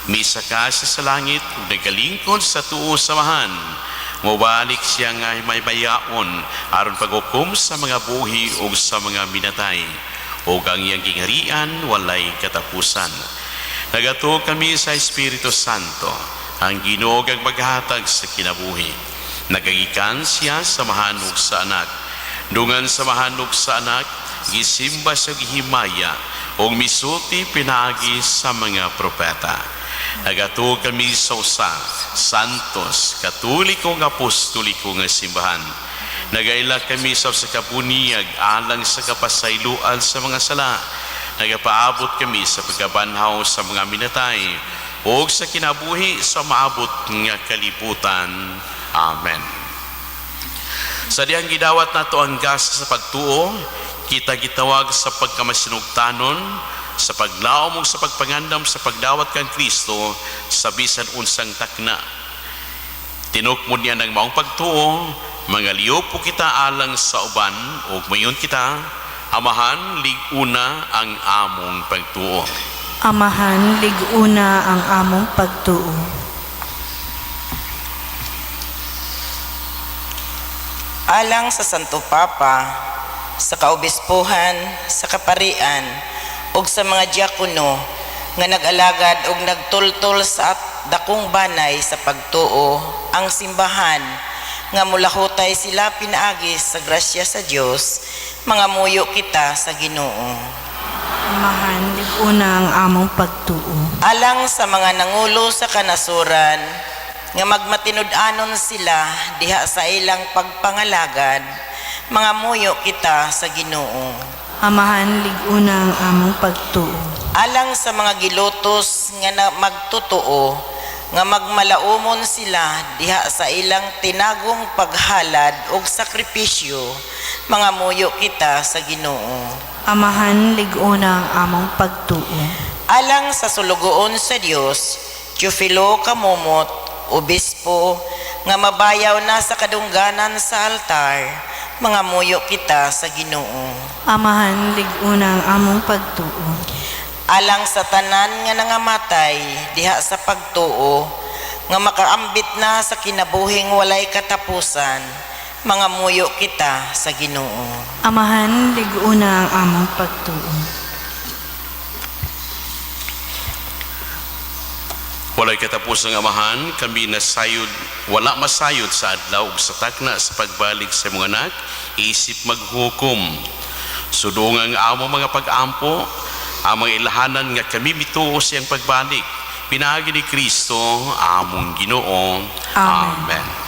Speaker 2: Misaka siya sa langit ug nagalingkod sa tuo sa Amahan. Mobalik siya nga may bayaon aron paghukom sa mga buhi ug sa mga minatay. Ug ang iyang gingharian walay katapusan. Nagatuo kami sa Espiritu Santo, ang Ginoo ang maghatag sa kinabuhi. Nagagikan siya sa Amahan ug sa Anak. Dungan sa Amahan ug sa Anak, gisimba sa gihimaya ug misulti pinaagi sa mga propeta. Nagatuo kami sa usa, santos, katoliko nga apostoliko nga simbahan. Nagaila kami sa usa ka buniag alang sa kapasayloan sa mga sala. Nagapaabot kami sa pagkabanhaw sa mga minatay ug sa kinabuhi sa maabot nga kalibutan. Amen. Sa dihang gidawat nato ang gasa sa pagtuo, kita gitawag sa pagkamasinugtanon, sa paglaom ug sa pagpangandam sa pagdawat kang Kristo sa bisan unsang takna. Tinukmod niya ng maong pagtuo, mangaliw po kita alang sa uban ug moingon kita, Amahan, lig-una ang among pagtuo.
Speaker 1: Amahan, lig-una ang among pagtuo.
Speaker 3: Alang sa Santo Papa, sa kaobispuhan, sa kaparian, ug sa mga diakono nga nag-alagad ug nagtultol sa dakong banay sa pagtuo ang simbahan nga mulahutay sila pinaagi sa grasya sa Dios, mangamuyo kita sa Ginoo.
Speaker 1: Amahan, lig-una ang among pagtuo.
Speaker 3: Alang sa mga nangulo sa kanasuran nga magmatinud-anon sila diha sa ilang pagpangalagad, mangamuyo kita sa Ginoo.
Speaker 1: Amahan, lig-una ang among pagtuo.
Speaker 3: Alang sa mga gilutos nga na magtotoo nga magmalaumon sila diha sa ilang tinagong paghalad ug sakripisyo, mangamuyo kita sa Ginoo.
Speaker 1: Amahan, lig-una ang among pagtuo.
Speaker 3: Alang sa sulugoon sa Dios, Teofilo Camomot, obispo, nga mabayaw na sa kadungganan sa altar, mangamuyo kita sa Ginoo.
Speaker 1: Amahan, lig-una ang among pagtuo.
Speaker 3: Alang sa tanan nga nangamatay diha sa pagtuo, nga makaambit na sa kinabuhing walay katapusan, mangamuyo kita sa Ginoo.
Speaker 1: Amahan, lig-una ang among pagtuo.
Speaker 2: Walay katapusang Amahan, kami nasayod, wala masayod sa adlaw ug sa takna sa pagbalik sa imong anak, isip maghukom. Sudong ang among mga pag-ampo, among ilhanan nga kami mituo siyang pagbalik. Pinaagi ni Kristo, among Ginoo.
Speaker 1: Amen.
Speaker 2: Amen.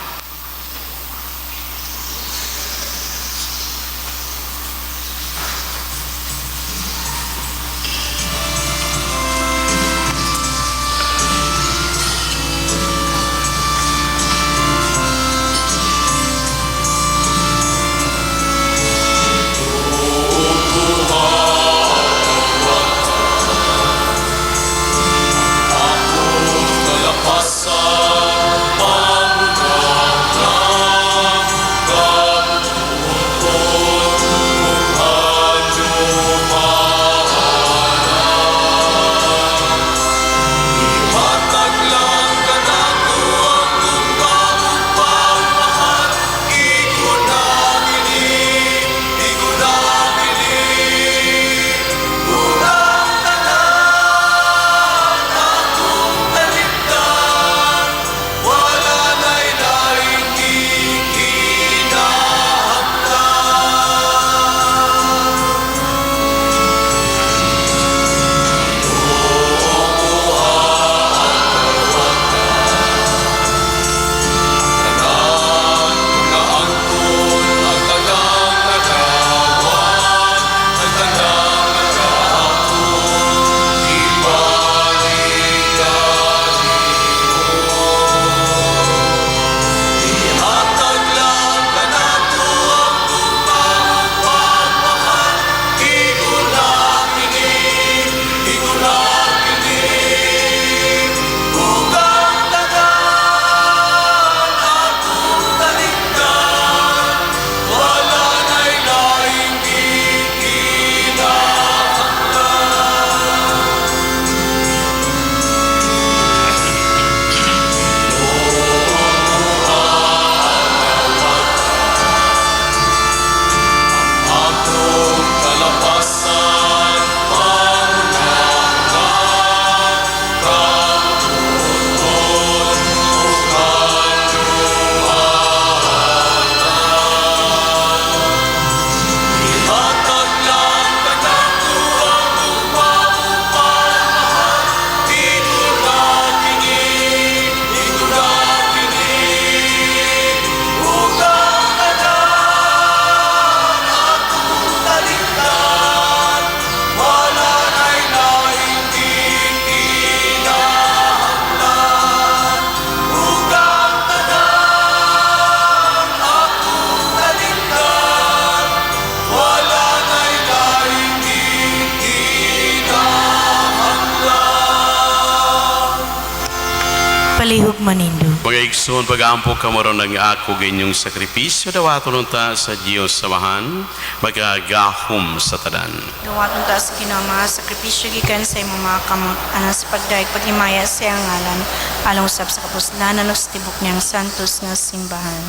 Speaker 1: Manindog.
Speaker 2: Mga igsoon, pag-ampo kamo ron ang ako inyong sakripisyo, dawaton unta sa Diyos Amahan, magagahom sa tanan.
Speaker 1: Dawaton ta sa Ginoo ang mga sakripisyo gikan sa imong mga kamot alang sa pagdayeg paghimaya sa iyang ngalan alang usab sa kapuslanan ug sa tibok niyang santos nga simbahan.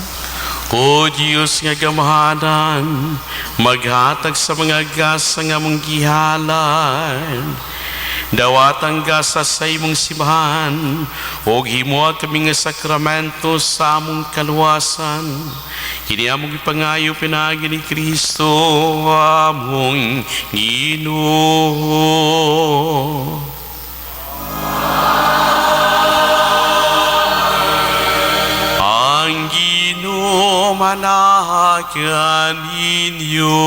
Speaker 2: O Diyos nga gamhanan, maghatag sa mga gasa nga mong gihalad. Dawatang gasa sa imong simbahan, ug himoa kami nga sakramento sa among kaluwasan. Kini among ipangayo pinaagi ni Kristo among Ginoo. Ang Ginoo manahagan ninyo.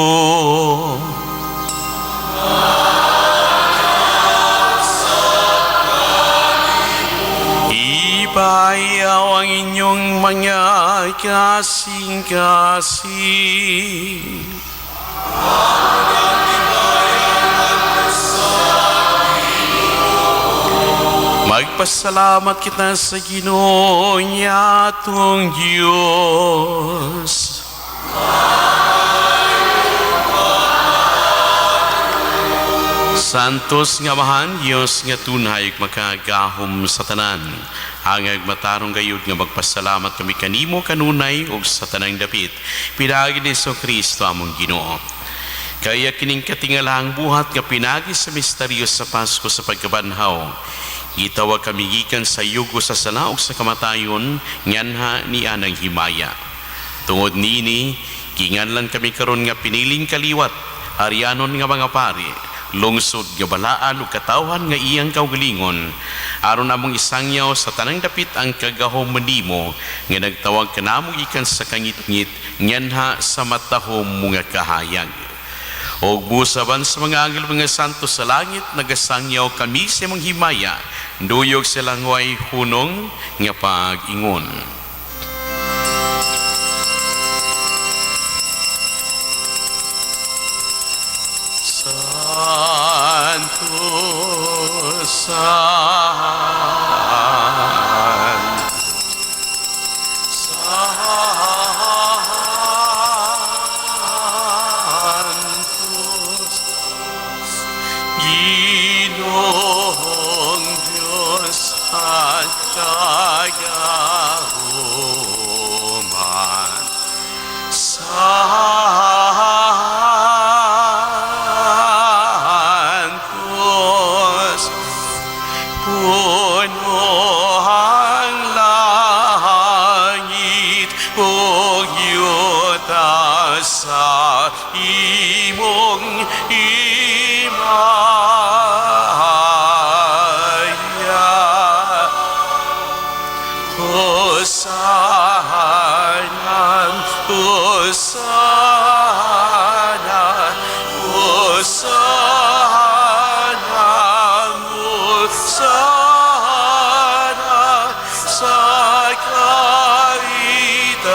Speaker 2: Ipahayaw ang inyong mga kasing-kasing. Magpasalamat kita sa Ginoo atong Diyos. Santos nga Amahan, Diyos nga tunay ug makagahom sa tanan. Hangag matarong gayud nga magpasalamat kami kanimo kanunay ug sa tanang dapit. Pinaagi ni Kristo among Ginoo. Kaya kining katingalahang buhat nga pinagi sa misteryo sa Pasko sa pagkabanhaw. Gitawag kami gikan sa yugo sa sala ug sa kamatayon nganha ni anang himaya. Tungod niini, ginganlan kami karon nga piniling kaliwat, aryanon nga mga pari, lungsod nga balaan ug katawhan nga iyang kaugalingon, aron among isangyaw sa tanang dapit ang kagahom nimo nga nagtawag kanamo gikan sa kangitngit nganha sa matahom mo nga kahayag. Og busaban sa mga anghel mga santo sa langit, nagasangyaw kami sa imong himaya, duyog sa langway hunong nga pag-ingon. Santo, Santo, Ginoong Diyos at kagahuman. Santos, puno ang langit ug yuta sa imong himaya. Hosanna, Hosanna, Hosanna, Hosanna sa kaitaasan,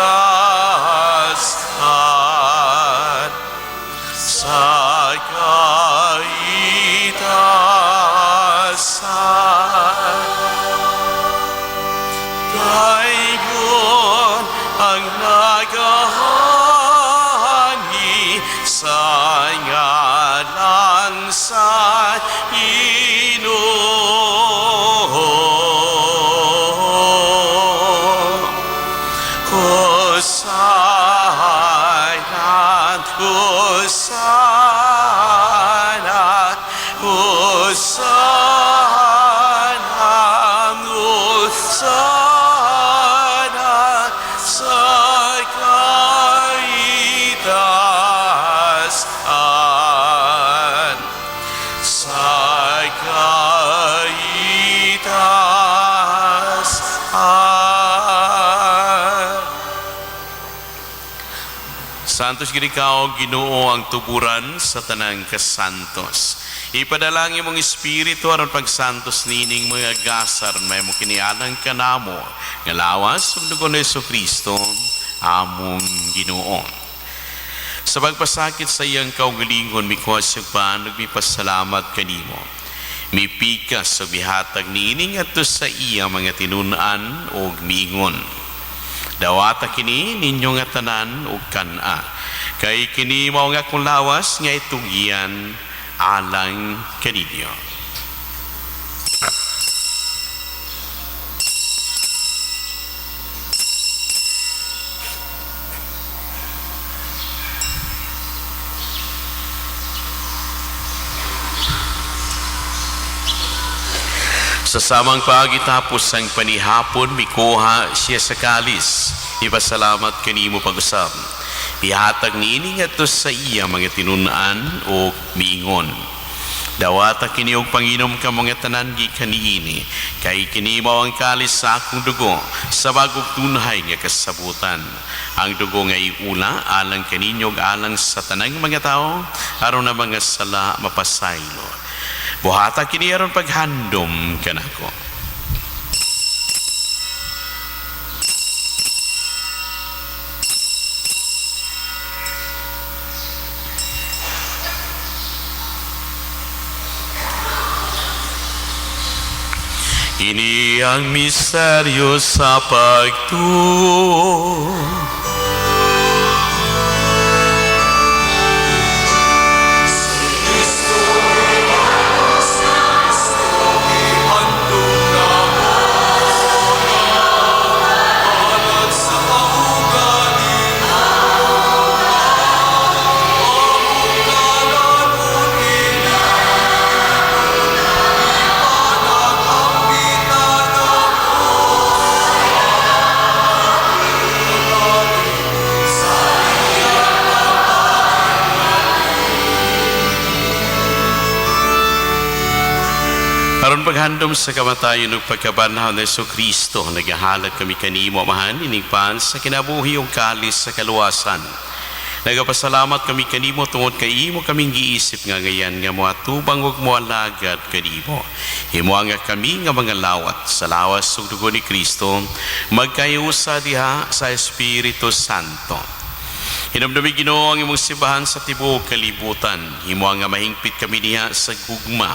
Speaker 2: sa kaitaasan. Dayon ang nagaanhi sa ngalan sa Ginoo. Hosanna, Hosanna, Hosanna, Hosanna sa kaitaasan, sa kaitaasan. Santos gid ikaw, Ginoo, ang tuburan sa tanang kasantos. Ipadala ang imong espiritu aron pagsantos nining mga gasa aron mahimo kini alang kanamo nga lawas ug dugo ni Kristo among Ginoo. Sa pagpasakit sa iyang kaugalingon, mikuha siya pan, nagmipasalamat kanimo. Mipikas ug mihatag niini ngadto sa iya mga tinun-an ug miingon, "Dawata kini ninyo nga tanan ug kan-a, kay kini mao ang akong lawas nga itugyan alang kaninyo." Sa samang paagi, tapos ang panihapon, mikuha siya sa kalis. Ipasalamat kanimo pag-usab. Mihatag niini ngadto sa iya mga tinun-an ug miingon, "Dawata kini og panginom ka mga tanan gikan niini, kay kini mao ang kalis sa akong dugo sa bagong tunhay nga kasabutan. Ang dugo nga iula alang kaninyo ug alang sa tanang mga tao aron ang mga sala mapasaylo. Buhata kini aron paghandom kanako." Kini ang misteryo sa pagtuo. Aron paghandom sa kamatayon ug pagkabanhaw ni Kristo, nagahalad kami kanimo, Amahan, ining pan sa kinabuhi ug kalis sa kaluwasan. Nagapasalamat kami kanimo tungod kay imo kaming giisip nga ngayan nga moatubang ug moalagad kanimo. Himoa nga kami nga mga lawat sa lawas ug dugo ni Kristo magkayusa diha sa Espiritu Santo. Hinumdumi, Ginoo, ang imong simbahan sa tibuok kalibutan. Himoa nga mahingpit kami diha sa gugma,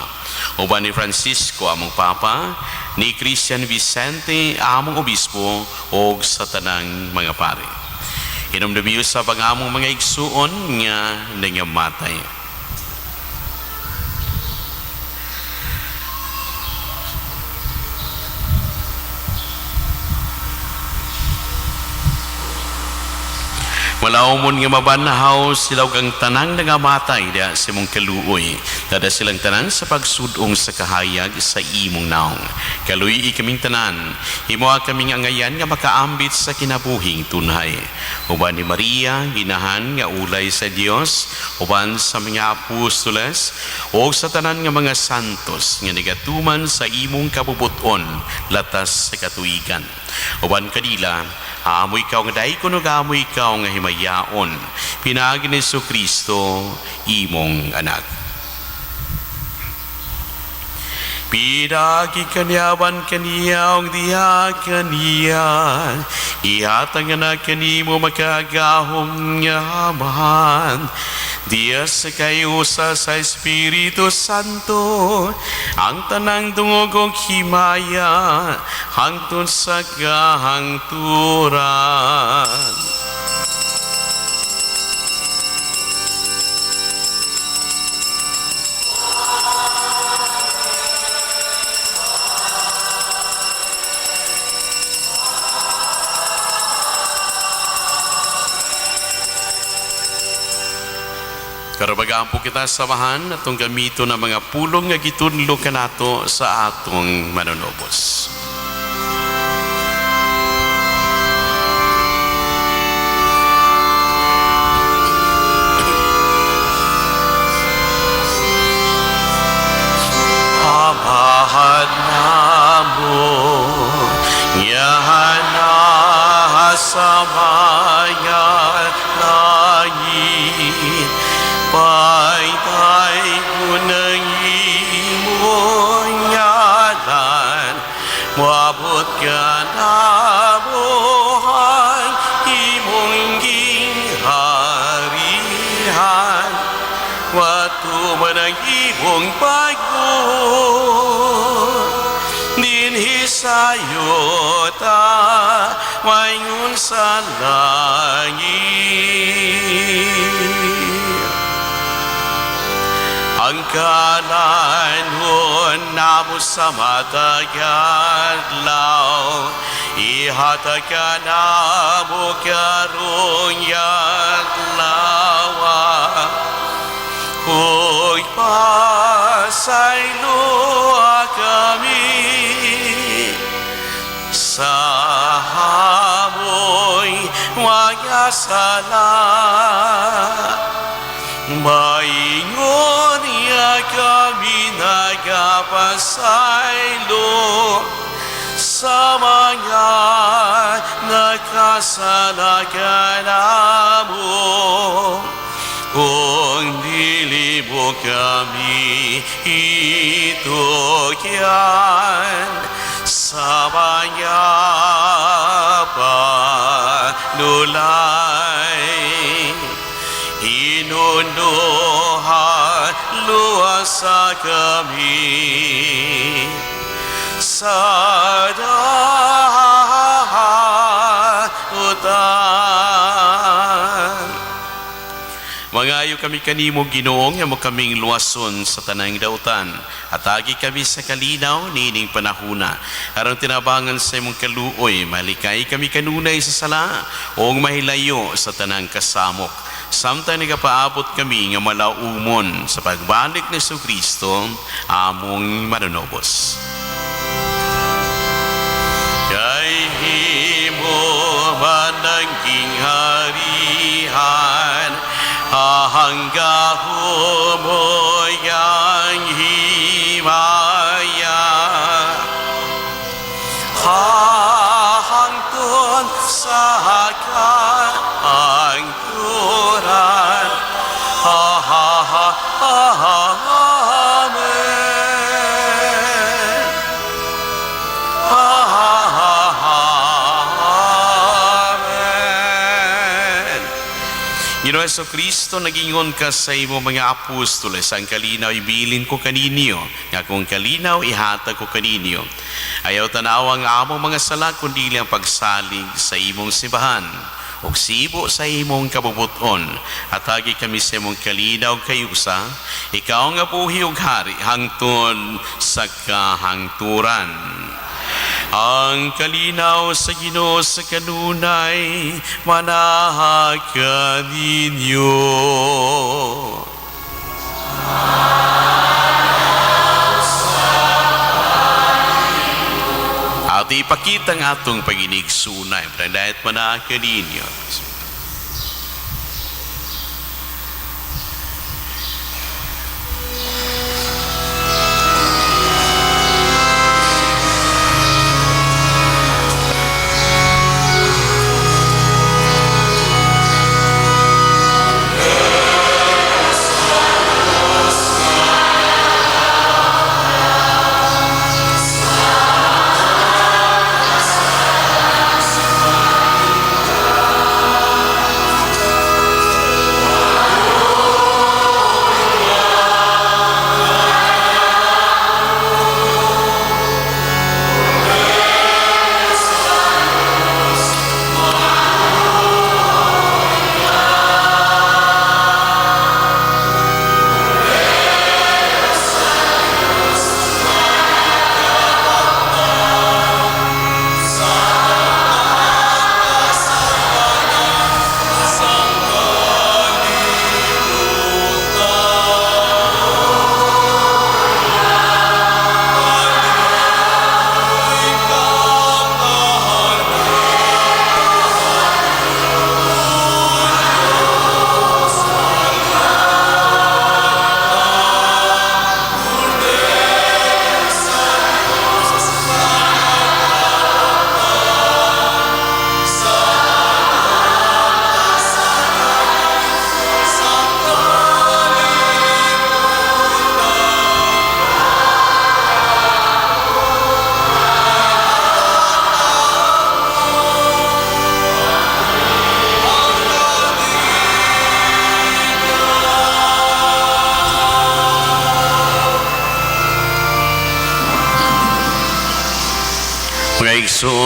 Speaker 2: uban ni Francisco among Papa, ni Christian Vicente among Obispo, ug sa tanang mga pare. Hinumdumi usab ang among mga igsuon nga nangamatay. Malawmon nga mabanhaw sila ug ang tanang nangamatay diha sa imong kaluoy. Tada silang tanan sa pagsudong sa kahayag sa imong naong. Kaluy-i kaming tanan, himoa kaming angayan nga makaambit sa kinabuhing tunhay. Uban ni Maria, ginahan nga ulay sa Dios, uban sa mga apostoles, ug sa tanan nga mga santos nga nagatuman sa imong kabubuton latas sa katuigan. Uban kanila, amo ikaw nga daikon ug amo ikaw nga himayaon. Pinaagi ni Kristo, imong anak. Pinaagi kaniya, uban kaniya, ug diha kaniya, ihatag na kanimo makagagahom nga Amahan, diha sa kayusa sa Espiritu Santo, ang tanang dungog ug himaya hangtod sa kahangturan. Karon mag-ampo kita sa Amahan, atong gamiton ang mga pulong nga gitudlo kanato sa atong Manunubos. Amahan namo nga naa sa mga langit, pagdaygon ang imong ngalan, moabot kanamo ang imong gingharian, matuman ang imong pagbuot yuta, maingon sa langit. Ang kalanhon namo sa matag adlaw, ihatag kanamo karong adlaw. Ug pasayloa kami sa among mga sala, maingon nga kami nagapasaylo sa mga nakasala kanamo. Kung dili mo kami itugyan sa mga panulay, hinunuhan luwasa kami sa dautan. Mangayo kami kanimo, Ginoo, nga mo kaming luwason sa tanang dautan. Hatagi kami sa kalinaw niining panahuna. Aron tinabangan sa imong kaluoy, malikay kami kanunay sa sala ug mahilayo sa tanang kasamok, samtang nagapaabot kami nga malaumon sa pagbalik ni Kristo, among Manunobos. Kay imo man ang gingharihan, ang gahom ug ang himaya, hangtod sa kahangturan. Ha ha ha ha. Amen. Ha ha ha ha. Amen. Ginoo Hesu Kristo, nagingon ka sa imo mga apostoles, "Ang kalinaw ibilin ko kaninyo, nga akong kalinaw ihatag ko kaninyo. Ayaw tanawa ang among mga sala, kundi ang pagsalig sa imong simbahan. Ug sibo sa imong kabubuton, hatagi kami sa imong kalinaw ug kayusa, ikaw nga buhi ug hari hangtod sa kahangturan." Ang kalinaw sa Ginoo sa kanunay manaha kaninyo. At ipakita ang atong panginigsunay, panagdayat manaha kaninyo.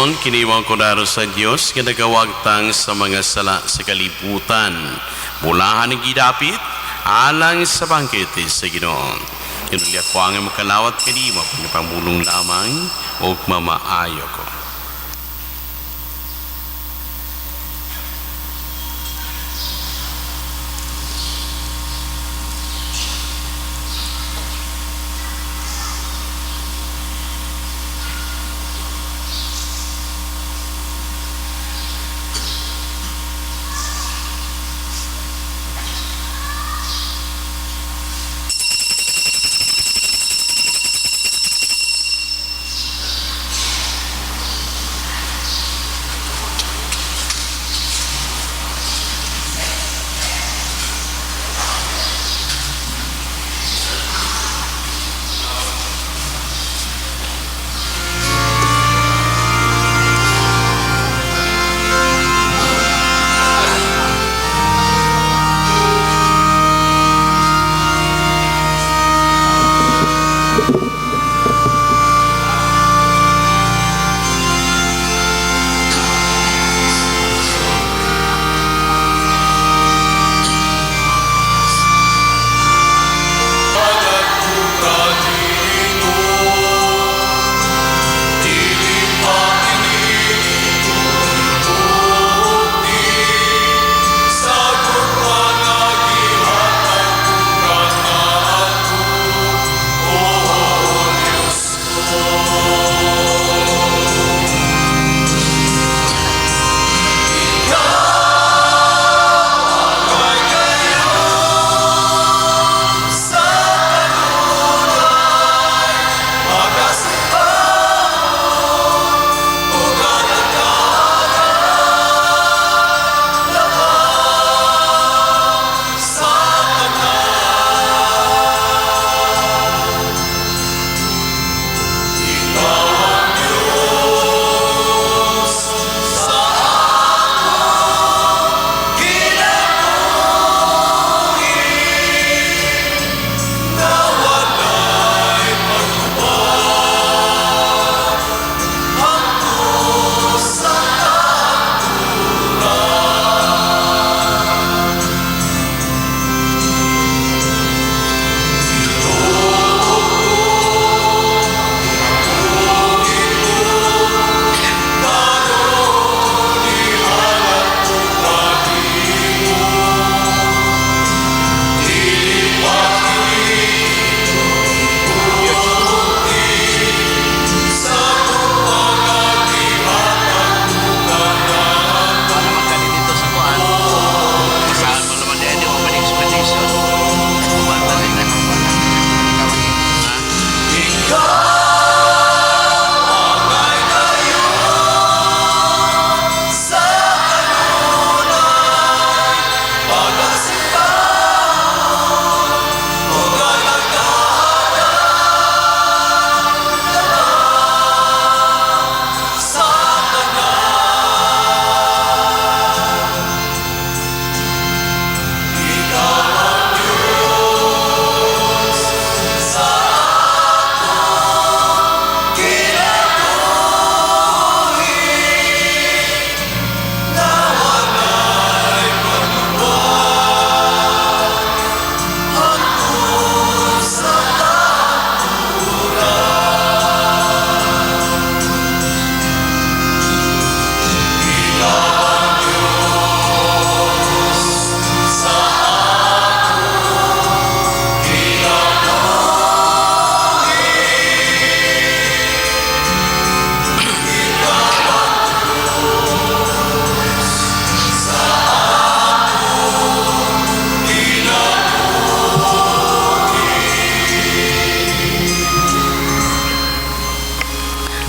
Speaker 2: Igsoon, kiniwang kordero sa Dios nga nagawagtang sa mga sala sa kalibutan. Bulahan ang gidapit alang sa bangkete sa Ginoo. Kinulya ko ang makalawat kanimo pangpamulong lamang ug mamaayo ko.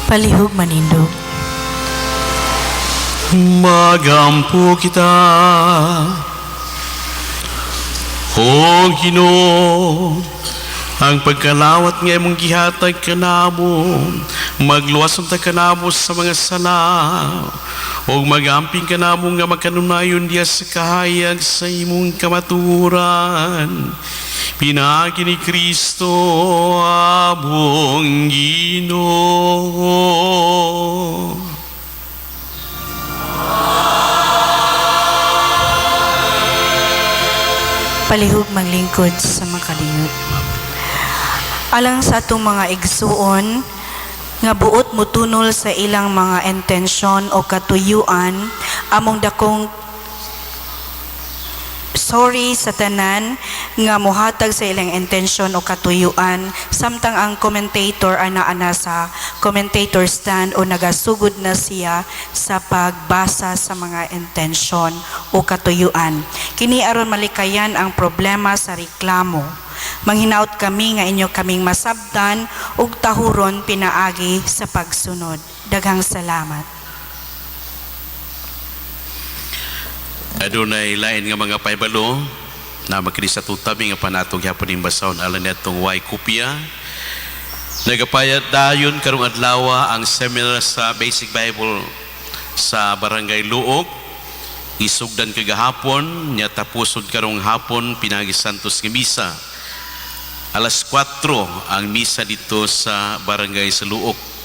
Speaker 1: Palihog manindog.
Speaker 2: Magampo kita. O Ginoo, ang pagkalawat nga imong gihatag kanamo, magluwas unta kanamo sa mga sala, ug magamping kanamo nga makanunayon diya sa kahayag sa imong kamatuoran. Pinaagi ni Kristo among Ginoo.
Speaker 1: Palihog maglingkod sa makaliwat. Alang sa atong mga igsuon nga buot motunol sa ilang mga intensyon o katuyuan, among dakong sorry sa tanan nga mohatag sa ilang intensyon o katuyuan samtang ang commentator ana-ana sa commentator stand o nagasugod na siya sa pagbasa sa mga intensyon o katuyuan. Kini aron malikayan ang problema sa reklamo. Manghinaot kami nga inyo kaming masabtan ug tahuron pinaagi sa pagsunod. Daghang salamat.
Speaker 2: Adunay lain nga mga pahibalo na makini sa tutabi nga panatong gyapon ning basahon alang niadtong way kopya. Nagapayat dayon karong adlaw ang seminar sa Basic Bible sa Barangay Luog. Isugdan kagahapon nya tapusod karong hapon pinagi Santos nga misa. Alas 4 ang misa dito sa Barangay sa Luog.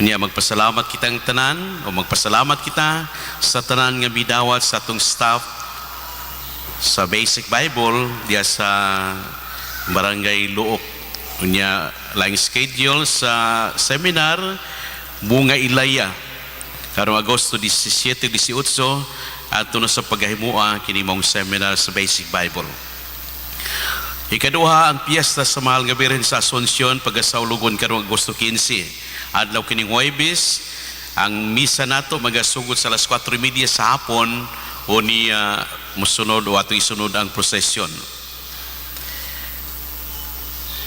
Speaker 2: Unya magpasalamat kitang tanan o magpasalamat kita sa tanan nga midawat sa atong staff sa Basic Bible diya sa Barangay Luok. Unya laing schedule sa seminar Bunga Ilaya karong Agosto 17 18 ato na sa paghahimua kini maong seminar sa Basic Bible. Ikaduha ang piyesta sa Mahal nga Birhen sa Asunsyon pagasaulugon karong Agosto 15. Adlaw kining Huwebes, ang misa nato magasugod sa alas 4:30 sa hapon o niya musunod o atong isunod ang prosesyon.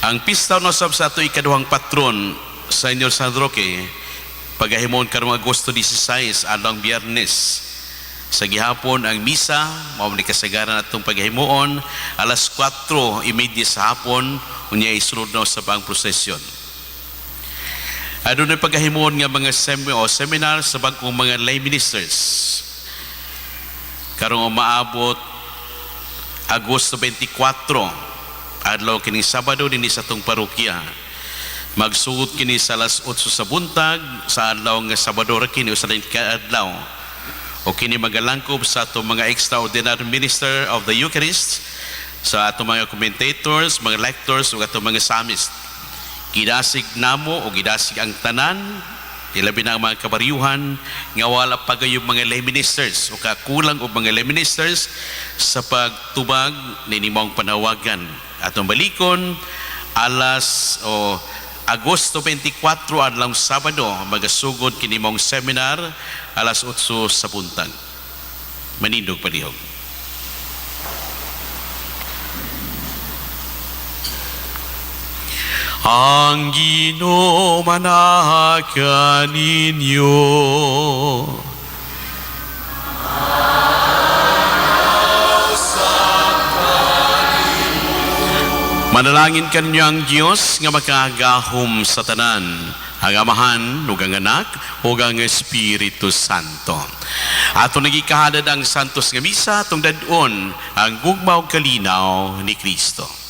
Speaker 2: Ang pista no sab sa ato ikaduhang patron sa Senyor San Roque pagahimon karong Agosto 16 adlaw Biyernes. Sa gihapon ang misa mao ni kasagaran atong paghimuon alas 4:30 sa hapon unya isunod na sa ang prosesyon. Adunay paghimuon nga mga seminar sa bag-ong mga lay ministers. Karong umaabot Agosto 24 adlaw kining Sabado dinhi sa atong parokya. Magsugod kini sa alas 8 sa buntag sa adlaw nga Sabado ra kini usa ka adlaw. O kini magalangkob sa atong mga extraordinary minister of the Eucharist, sa atong mga commentators, mga lectors ug atong mga psalmist. Gidasig namo o gidasig ang tanan, ilabi na ang mga kabaryuhan nga wala pa gayong mga lay ministers o kakulang og mga lay ministers sa pagtubag niini maong panawagan. Atong balikon alas o Agosto 24 adlaw Sabado magasugod kini maong seminar alas 8 sa buntag. Manindog palihog. Ang Ginoo manaka ninyo. Manalangin kanyo ang Dios nga makagahom sa tanan, ang Amahan ug ang Anak ug ang Espiritu Santo. Ato nagikahadad ang Santos nga Misa atong dad-on ang gugma ug kalinaw ni Kristo.